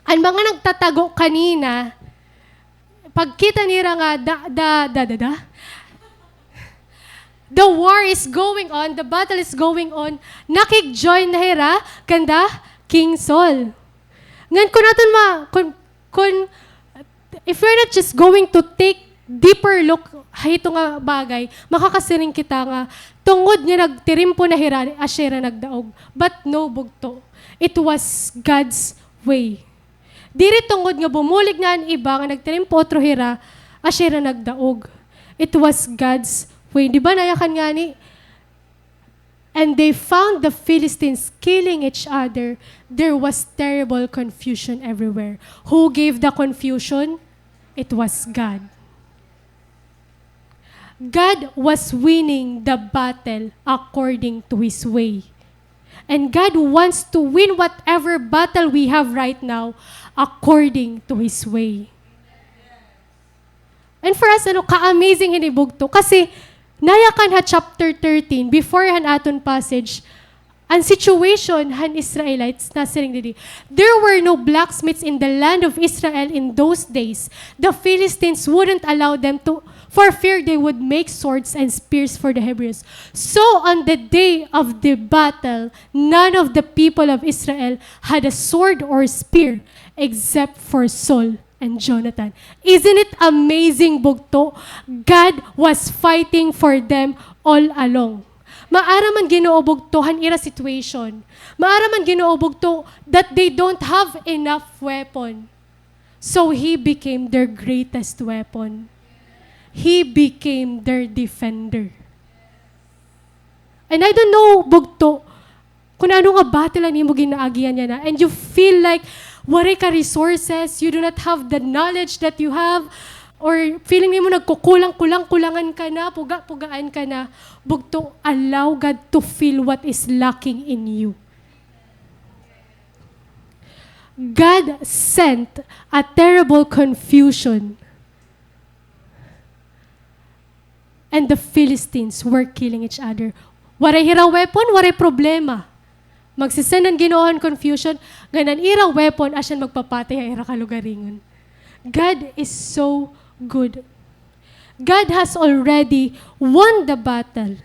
an mga nagtatago kanina, pagkita nira nga da, da, da, da, da, the war is going on, the battle is going on, nakig-join na hira kanda King Saul. Ngan kun aton ma-, kun, kun, if we're not just going to take deeper look ha ito nga bagay, makakasiring kita nga tungod nga nagtirimpo na hira, asya hira nagdaog. But no, bugto. It was God's way. Diri tungod nga bumulig na an iba nga nagtirimpo utro hira, asya hira nagdaog. It was God's way. Di ba, nayakan ngani? And they found the Philistines killing each other. There was terrible confusion everywhere. Who gave the confusion? It was God. God was winning the battle according to His way. And God wants to win whatever battle we have right now according to His way. And for us, ano, ka-amazing hini bugto. Kasi, nayakan ha chapter thirteen, before han aton passage, an situation han Israelites, nasiring didi, "There were no blacksmiths in the land of Israel in those days. The Philistines wouldn't allow them to, for fear they would make swords and spears for the Hebrews. So on the day of the battle, none of the people of Israel had a sword or spear except for Saul and Jonathan." Isn't it amazing, bugto? God was fighting for them all along. Maaram an Ginoo, bugto, han ira situation. Maaram an Ginoo, bugto, that they don't have enough weapon. So He became their greatest weapon. He became their defender. And I don't know, bugto, kun ano nga battle an imo ginaagian yana, and you feel like waray ka resources, you do not have the knowledge that you have, or feeling nimo nagkukulang-kulang, kulangan ka na, puga-pugaan ka na, bugto, allow God to fill what is lacking in you. God sent a terrible confusion. And the Philistines were killing each other. Waray hira weapon, waray problema. Magsisend an Ginoo han confusion, ngan an ira weapon, asya an magpapatay ha ira kalugaringon. God is so good. God has already won the battle.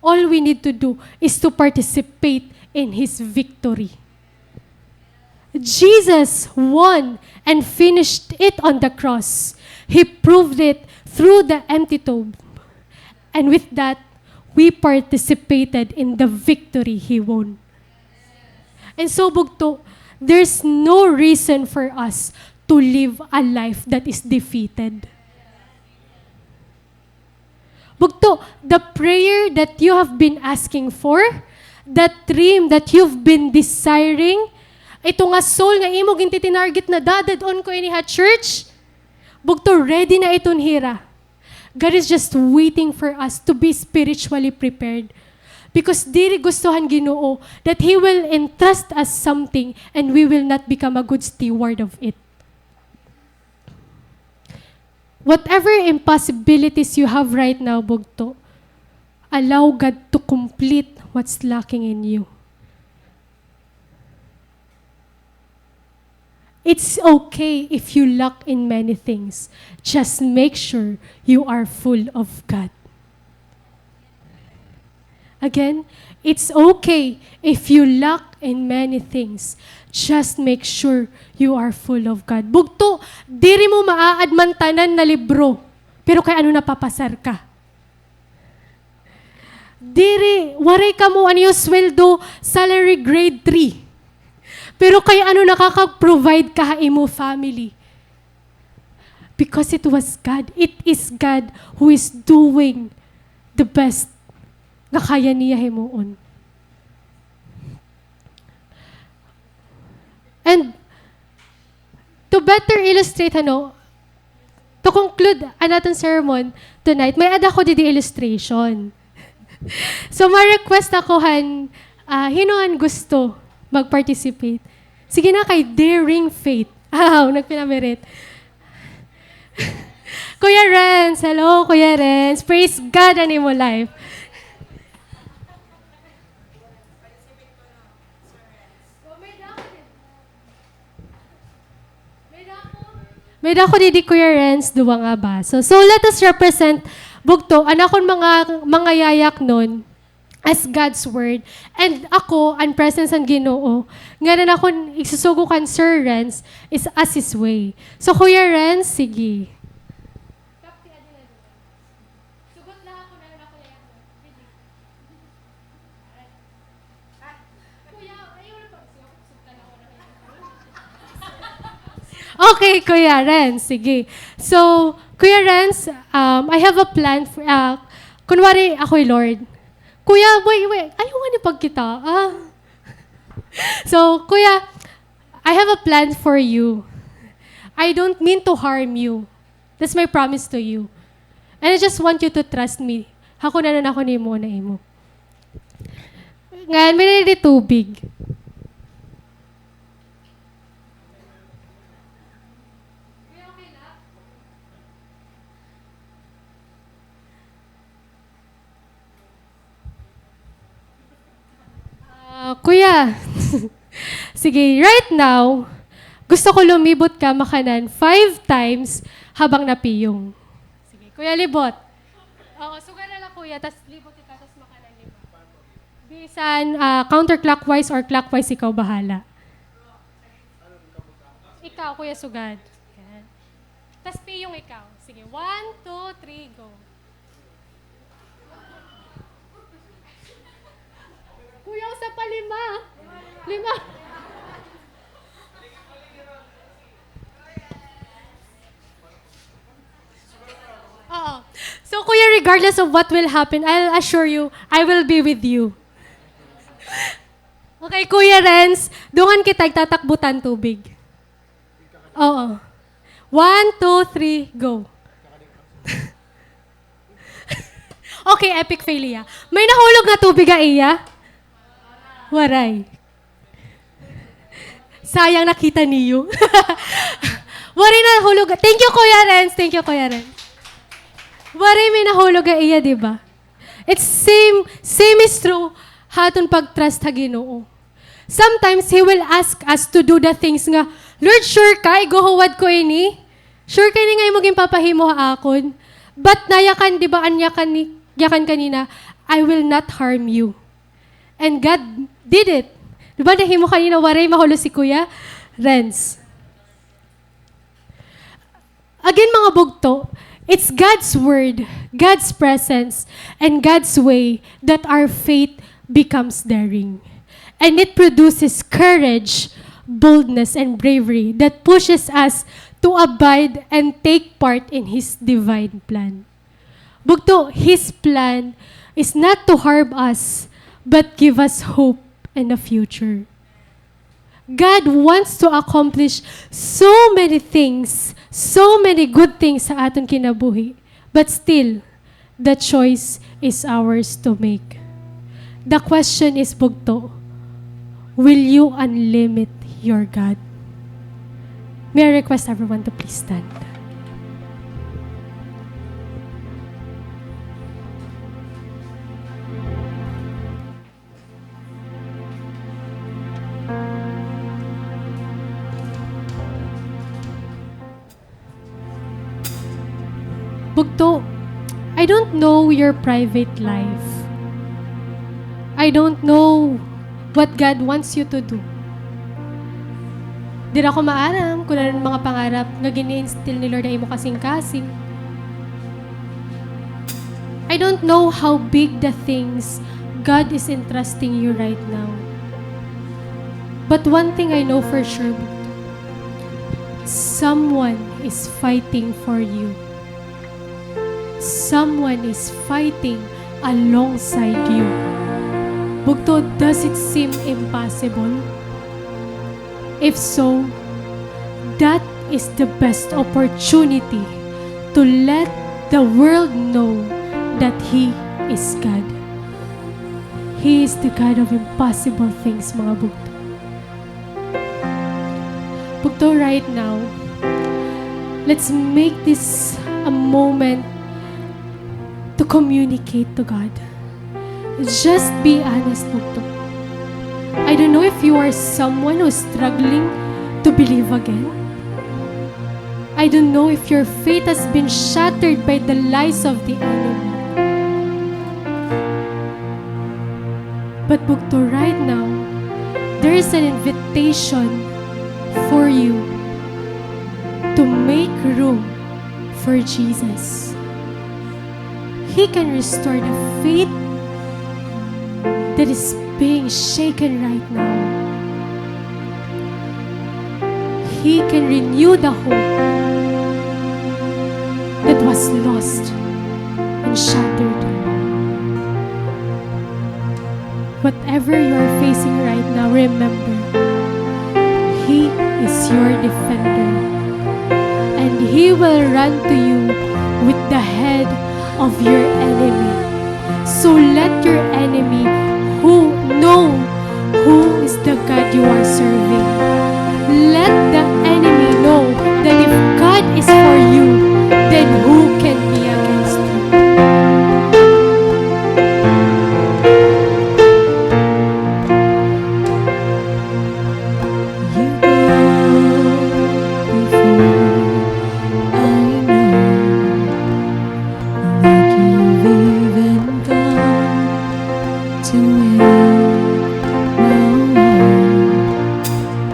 All we need to do is to participate in His victory. Jesus won and finished it on the cross. He proved it through the empty tomb. And with that, we participated in the victory He won. And so, bugto, there's no reason for us to live a life that is defeated. Bugto, the prayer that you have been asking for, that dream that you've been desiring, ito nga soul nga imo gintitinarget na dadad-on ko ini ha church, bugto, ready na iton hira. God is just waiting for us to be spiritually prepared. Because diri gusto han Ginoo that He will entrust us something and we will not become a good steward of it. Whatever impossibilities you have right now, bugto, allow God to complete what's lacking in you. It's okay if you lack in many things. Just make sure you are full of God. Again, it's okay if you lack in many things. Just make sure you are full of God. Bugto, diri mo maaadman tanan na libro, pero kay ano napapasar ka? Diri, waray kamo, ano, sweldo, salary grade three. Pero kay ano nakakaprovide ka ha imo family? Because it was God. It is God who is doing the best nga kaya niya himuon. And to better illustrate, ano, to conclude an aton sermon tonight, may-ada ako didi illustration. So, ma-request ako han, ah, hin-o an gusto mag-participate. Sige na kay Daring Faith. Aw, nagpinamirit. Kuya Renz, hello, Kuya Renz. Praise God an imo life. May-ada ako didi, Kuya Renz, duwa nga baso. So, let us represent, bugto, an akon mga, mga yayaknon as God's Word. And ako, an presence han Ginoo, ngan an akon igsusugo kan Sir Renz is as His way. So, Kuya Renz, sige. Okay, Kuya Renz, sige. So, Kuya Renz, um, I have a plan for, ah, kunwari, ako'y Lord. Kuya, wait, wait. Ayaw nga ni pagkita, ah. So, Kuya, I have a plan for you. I don't mean to harm you. That's my promise to you. And I just want you to trust me. Ha kun ano an akon himuon ha imo. Ngan, may nadi tubig. Ah, kuya. Sige, right now, gusto ko lumibot ka makanan five times habang napiyong. Sige, kuya, libot. Oo, sugad na la, kuya, tas libot ikaw, tas makanan lima. Bisan, ah, counterclockwise or clockwise, ikaw bahala. Ikaw, kuya, sugad. Yan. Tas piyong ikaw. Sige, one, two, three, go. Kuya, usa pa, lima. Lima. Oo. So, kuya, regardless of what will happen, I'll assure you, I will be with you. Okay, Kuya Renz, dungan kita igtatakbutan tubig. Oo. One, two, three, go. Okay, epic fail iya. May nahulog nga tubig ha iya? Waray. Sayang, nakita niyo. Waray nahulog. Thank you, Kuya Renz. Thank you, Kuya Renz. Waray may nahulog ha iya, di ba? It's same, same is true ha aton pag-trust ha Ginoo. Sometimes, He will ask us to do the things nga, "Lord, sure ka? Iguhuwad ko ini? Sure ka ini nga imo ginpapahimo ha akon?" But nayakan, di ba, an yakan ni, yakan kanina, "I will not harm you." And God did it. Di ba, nahimo kanina, waray mahulos si Kuya Renz. Again, mga bugto, it's God's word, God's presence, and God's way that our faith becomes daring. And it produces courage, boldness, and bravery that pushes us to abide and take part in His divine plan. Bugto, His plan is not to harm us, but give us hope and a future. God wants to accomplish so many things, so many good things sa aton kinabuhi. But still, the choice is ours to make. The question is, bugto, will you unlimit your God? May I request everyone to please stand? Bugto, I don't know your private life. I don't know what God wants you to do. Diri ako maaram kun ano an mga pangarap nga gin-i-instill ni Lord ha imo kasingkasing. I don't know how big the things God is entrusting you right now. But one thing I know for sure, someone is fighting for you. Someone is fighting alongside you. Bugto, does it seem impossible? If so, that is the best opportunity to let the world know that He is God. He is the God of impossible things, mga bugto. Bugto, right now, let's make this a moment to communicate to God. Just be honest, bugto. I don't know if you are someone who's struggling to believe again. I don't know if your faith has been shattered by the lies of the enemy. But bugto, right now, there is an invitation for you to make room for Jesus. He can restore the faith that is being shaken right now. He can renew the hope that was lost and shattered. Whatever you are facing right now, remember, He is your defender. And He will run to you with the head of your enemy. So let your enemy who knows God you are serving. Let the enemy know that if God is for you, then who can be against you? You go before, I know that you've even gone to win my war.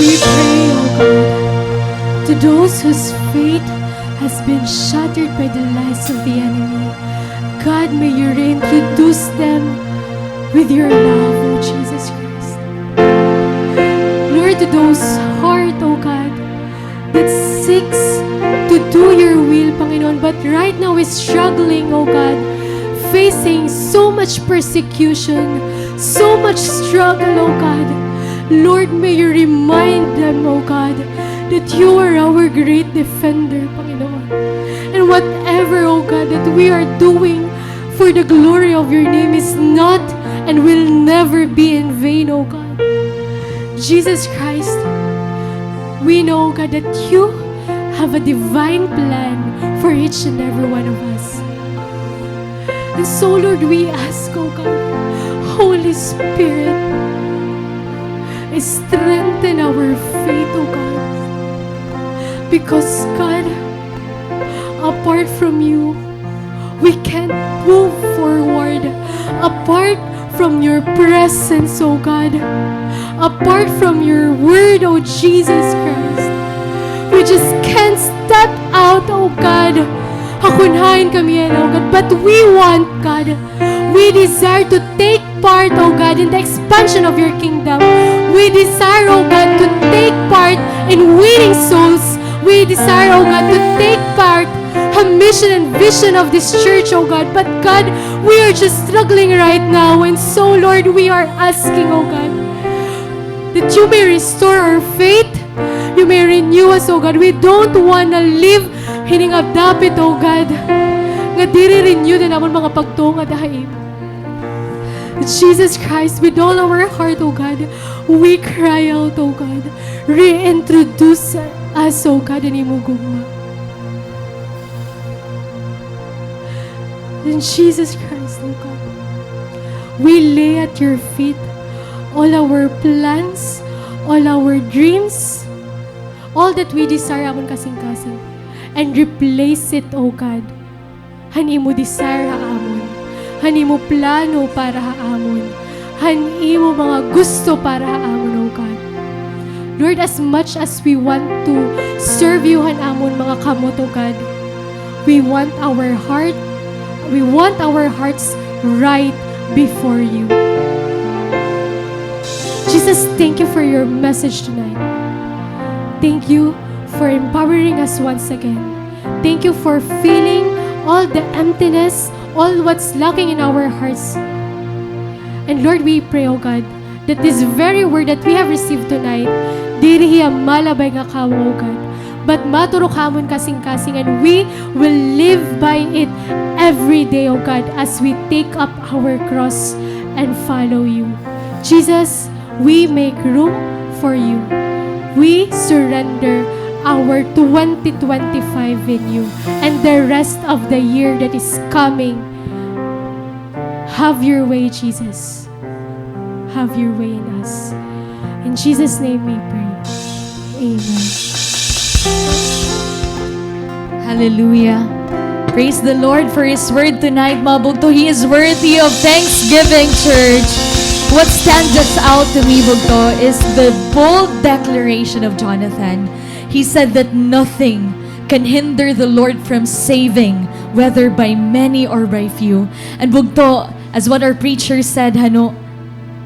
We pray, O God, to those whose faith has been shattered by the lies of the enemy. God, may you reintroduce them with your love, O Jesus Christ. Lord, to those heart, O God, that seeks to do your will, Panginoon, but right now is struggling, O God, facing so much persecution, so much struggle, O God. Lord, may you remind them, O God, that you are our great defender, Panginoon. And whatever, O God, that we are doing for the glory of your name is not and will never be in vain, O God. Jesus Christ, we know, God, that you have a divine plan for each and every one of us. And so, Lord, we ask, O God, Holy Spirit, strengthen our faith, O God. Because, God, apart from you, we can't move forward. Apart from your presence, O God. Apart from your word, O Jesus Christ. We just can't step out, O God. Hakon hain kami yana, O God. But we want, God, we desire to take part, O God, in the expansion of your kingdom. We desire, O God, to take part in winning souls. We desire, O God, to take part ha mission and vision of this church, O God. But God, we are just struggling right now. And so, Lord, we are asking, O God, that you may restore our faith. You may renew us, O God. We don't wanna live hini nga dapit, O God, nga diri renewed an amon mga pagtuo ngada ha imo. Jesus Christ, with all our heart, O God, we cry out, O God, reintroduce us, O God, an imo gugma. In Jesus Christ, O God, we lay at your feet all our plans, all our dreams, all that we desire amon kasingkasing, and replace it, O God, han imo desire ha amon, han imo plano para ha amon, han imo mga gusto para ha amon, O God. Lord, as much as we want to serve you han amon mga kamot, O God, we want our heart, we want our hearts right before you. Jesus, thank you for your message tonight. Thank you for empowering us once again. Thank you for filling all the emptiness, all what's lacking in our hearts. And Lord, we pray, O God, that this very word that we have received tonight, diri hiya malabay nga kawa, O God, but maturok ha amon kasingkasing, and we will live by it every day, O God, as we take up our cross and follow you. Jesus, we make room for you. We surrender our twenty twenty-five in you and the rest of the year that is coming. Have your way, Jesus. Have your way in us. In Jesus' name we pray. Amen. Hallelujah. Praise the Lord for His word tonight, mga bugto. He is worthy of thanksgiving, church. What stands out to me, bugto, is the bold declaration of Jonathan. He said that nothing can hinder the Lord from saving, whether by many or by few. And bugto, as what our preacher said, hano,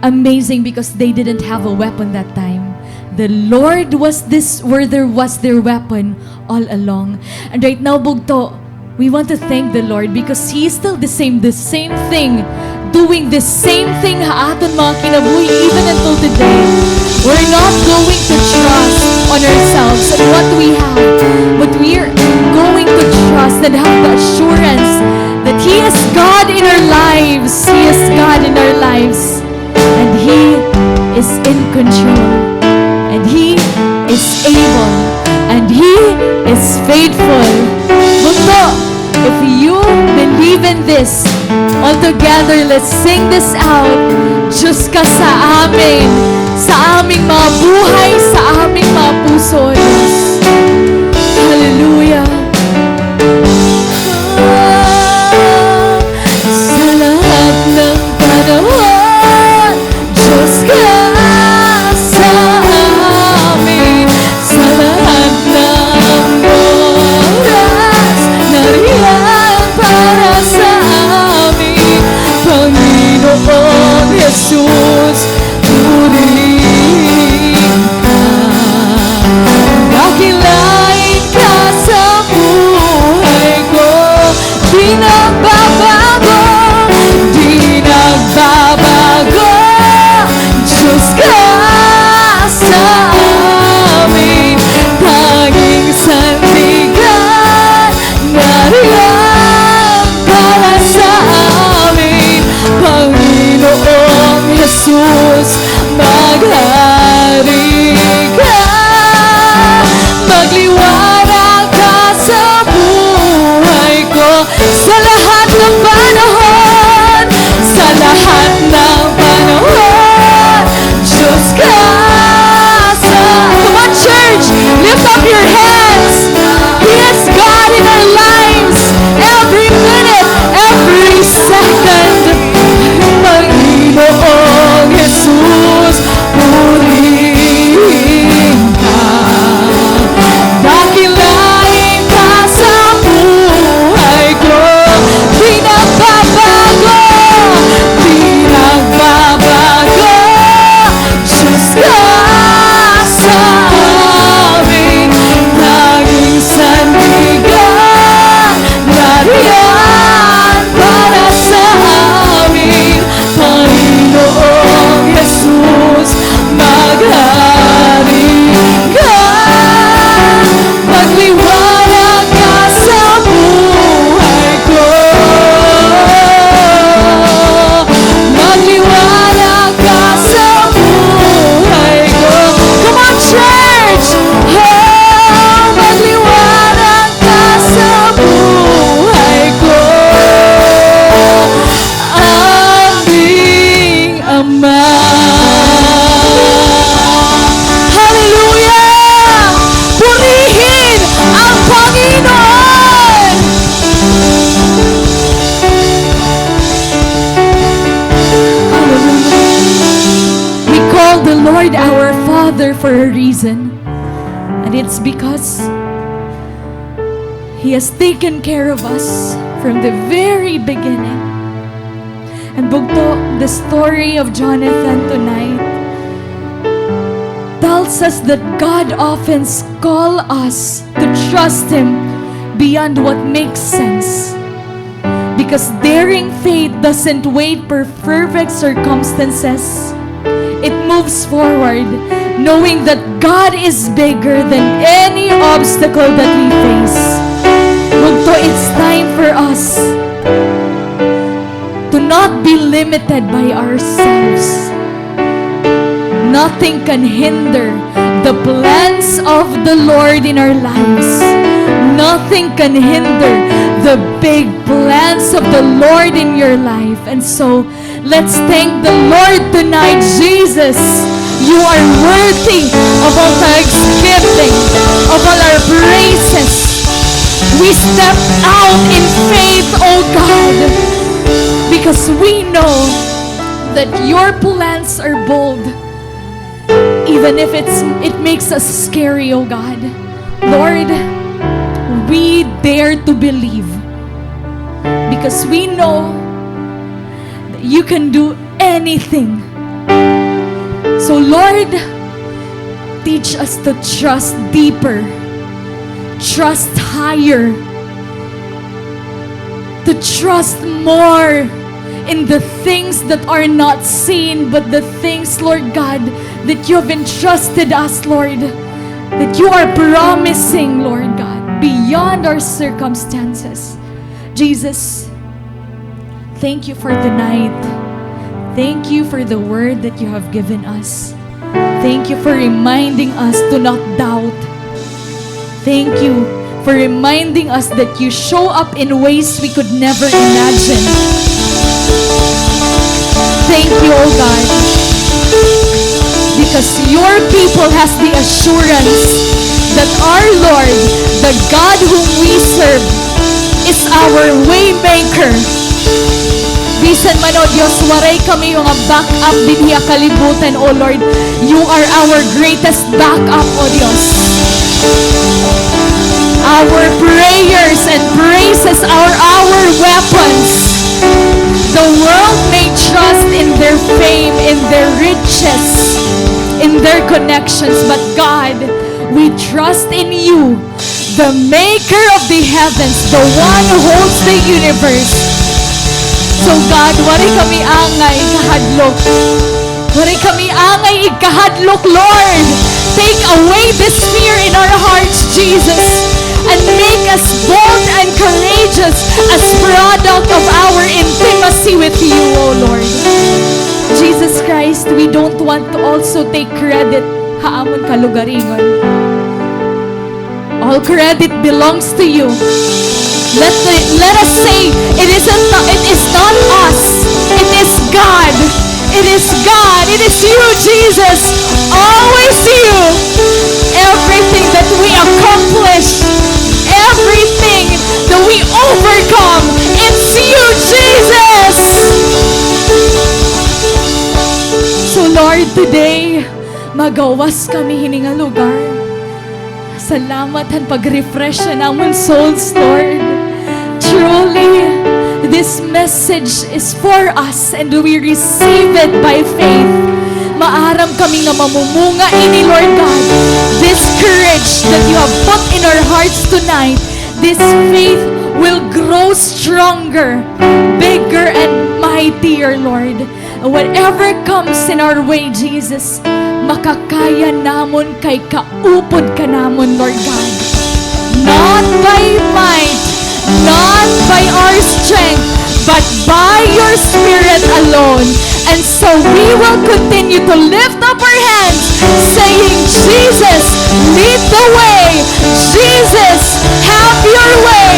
amazing because they didn't have a weapon that time. The Lord was this, were their, was their weapon all along. And right now, bugto, we want to thank the Lord because He is still the same, the same thing, doing the same thing ha aton mga kinabuhi even until today. We're not going to trust on ourselves and what we have, but we are going to trust and have the assurance that He is God in our lives. He is God in our lives. And He is in control. And He is able. And He is faithful. Bugto, if you believe in this, all together, let's sing this out. Diyos ka sa amin, sa aming mga buhay, sa aming mga puso, O Diyos. Hallelujah. Sa lahat ng panahon, Diyos ka sa amin. amin, tanging sandigan na riyan para sa amin, Panginoong Jesus, maghari ka, magliwanag ka sa buhay ko. Sa lahat ng panahon, sa lahat ng panahon, Diyos ka sa... Come on, church! Lift up your hands! He is God in our lives! Every minute, every second! Panginoong Jesus, purihin ka. Dakilain ka sa buhay ko. Di nagbabago, di nagbabago. Diyos ka sa amin, tanging sandigan na riyan para sa amin, Panginoong Jesus, maghari ka, magliwanag ka sa buhay ko, magliwanag ka sa buhay ko. Come on, church! Oh, magliwanag ka sa buhay ko, aming Ama. Hallelujah! Purihin ang Panginoon! Hallelujah! We call the Lord our Father for a reason. And it's because He has taken care of us from the very beginning. And bugto, the story of Jonathan tonight tells us that God often call us to trust Him beyond what makes sense. Because daring faith doesn't wait for perfect circumstances. It moves forward, knowing that God is bigger than any obstacle that we face. Bugto, it's time for us to not be limited by ourselves. Nothing can hinder the plans of the Lord in our lives. Nothing can hinder the big plans of the Lord in your life. And so, let's thank the Lord tonight. Jesus, you are worthy of all thanksgiving, of all our praises. We step out in faith, O God, because we know that your plans are bold, even if it's, it makes us scary, O God. Lord, we dare to believe because we know that you can do anything. So, Lord, teach us to trust deeper, trust higher, to trust more in the things that are not seen, but the things, Lord God, that you have entrusted us, Lord, that you are promising, Lord God, beyond our circumstances. Jesus, thank you for tonight. Thank you for the word that you have given us. Thank you for reminding us to not doubt. Thank you for reminding us that you show up in ways we could never imagine. Thank you, O God, because your people has the assurance that our Lord, the God whom we serve, is our way maker. Bisan man, O Diyos, waray kami mga backup dinhi ha kalibutan, O Lord, you are our greatest backup, O Diyos. Our prayers and praises are our weapons. The world may trust in their fame, in their riches, in their connections, but God, we trust in you, the maker of the heavens, the one who holds the universe. So God, waray kami angay, kahadlok. Waray kami angay igkahadlok, Lord. Take away this fear in our hearts, Jesus, and make us bold and courageous as product of our intimacy with you, O Lord. Jesus Christ, we don't want to also take credit ha amon kalugaringon. All credit belongs to you. Let the, let us say, it isn't, it is not us. It is God. It is God. It is you, Jesus. Always you. Everything that we accomplish, everything that we overcome, it's you, Jesus. So Lord, today, magawas kami hini nga lugar. Salamat han pag-refresh han amon souls, Lord. Truly, this message is for us and we receive it by faith. Maaram kami nga mamumunga ini, Lord God. This courage that you have put in our hearts tonight, this faith will grow stronger, bigger, and mightier, Lord. Whatever comes in our way, Jesus, makakaya namon kay kaupod ka namon, Lord God. Not by might, not by our strength, but by your Spirit alone. And so we will continue to lift up our hands, saying, Jesus, lead the way. Jesus, have your way.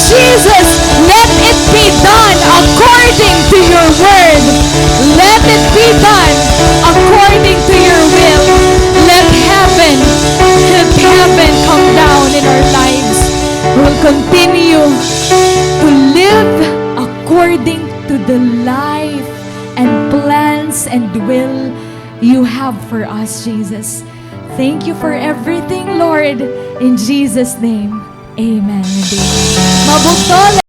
Jesus, let it be done according to your word. Let it be done according to your will. Let heaven, let heaven come down in our lives. We will continue to live according to the life and plans and will you have for us, Jesus. Thank you for everything, Lord. In Jesus' name, amen and amen. Mabugtong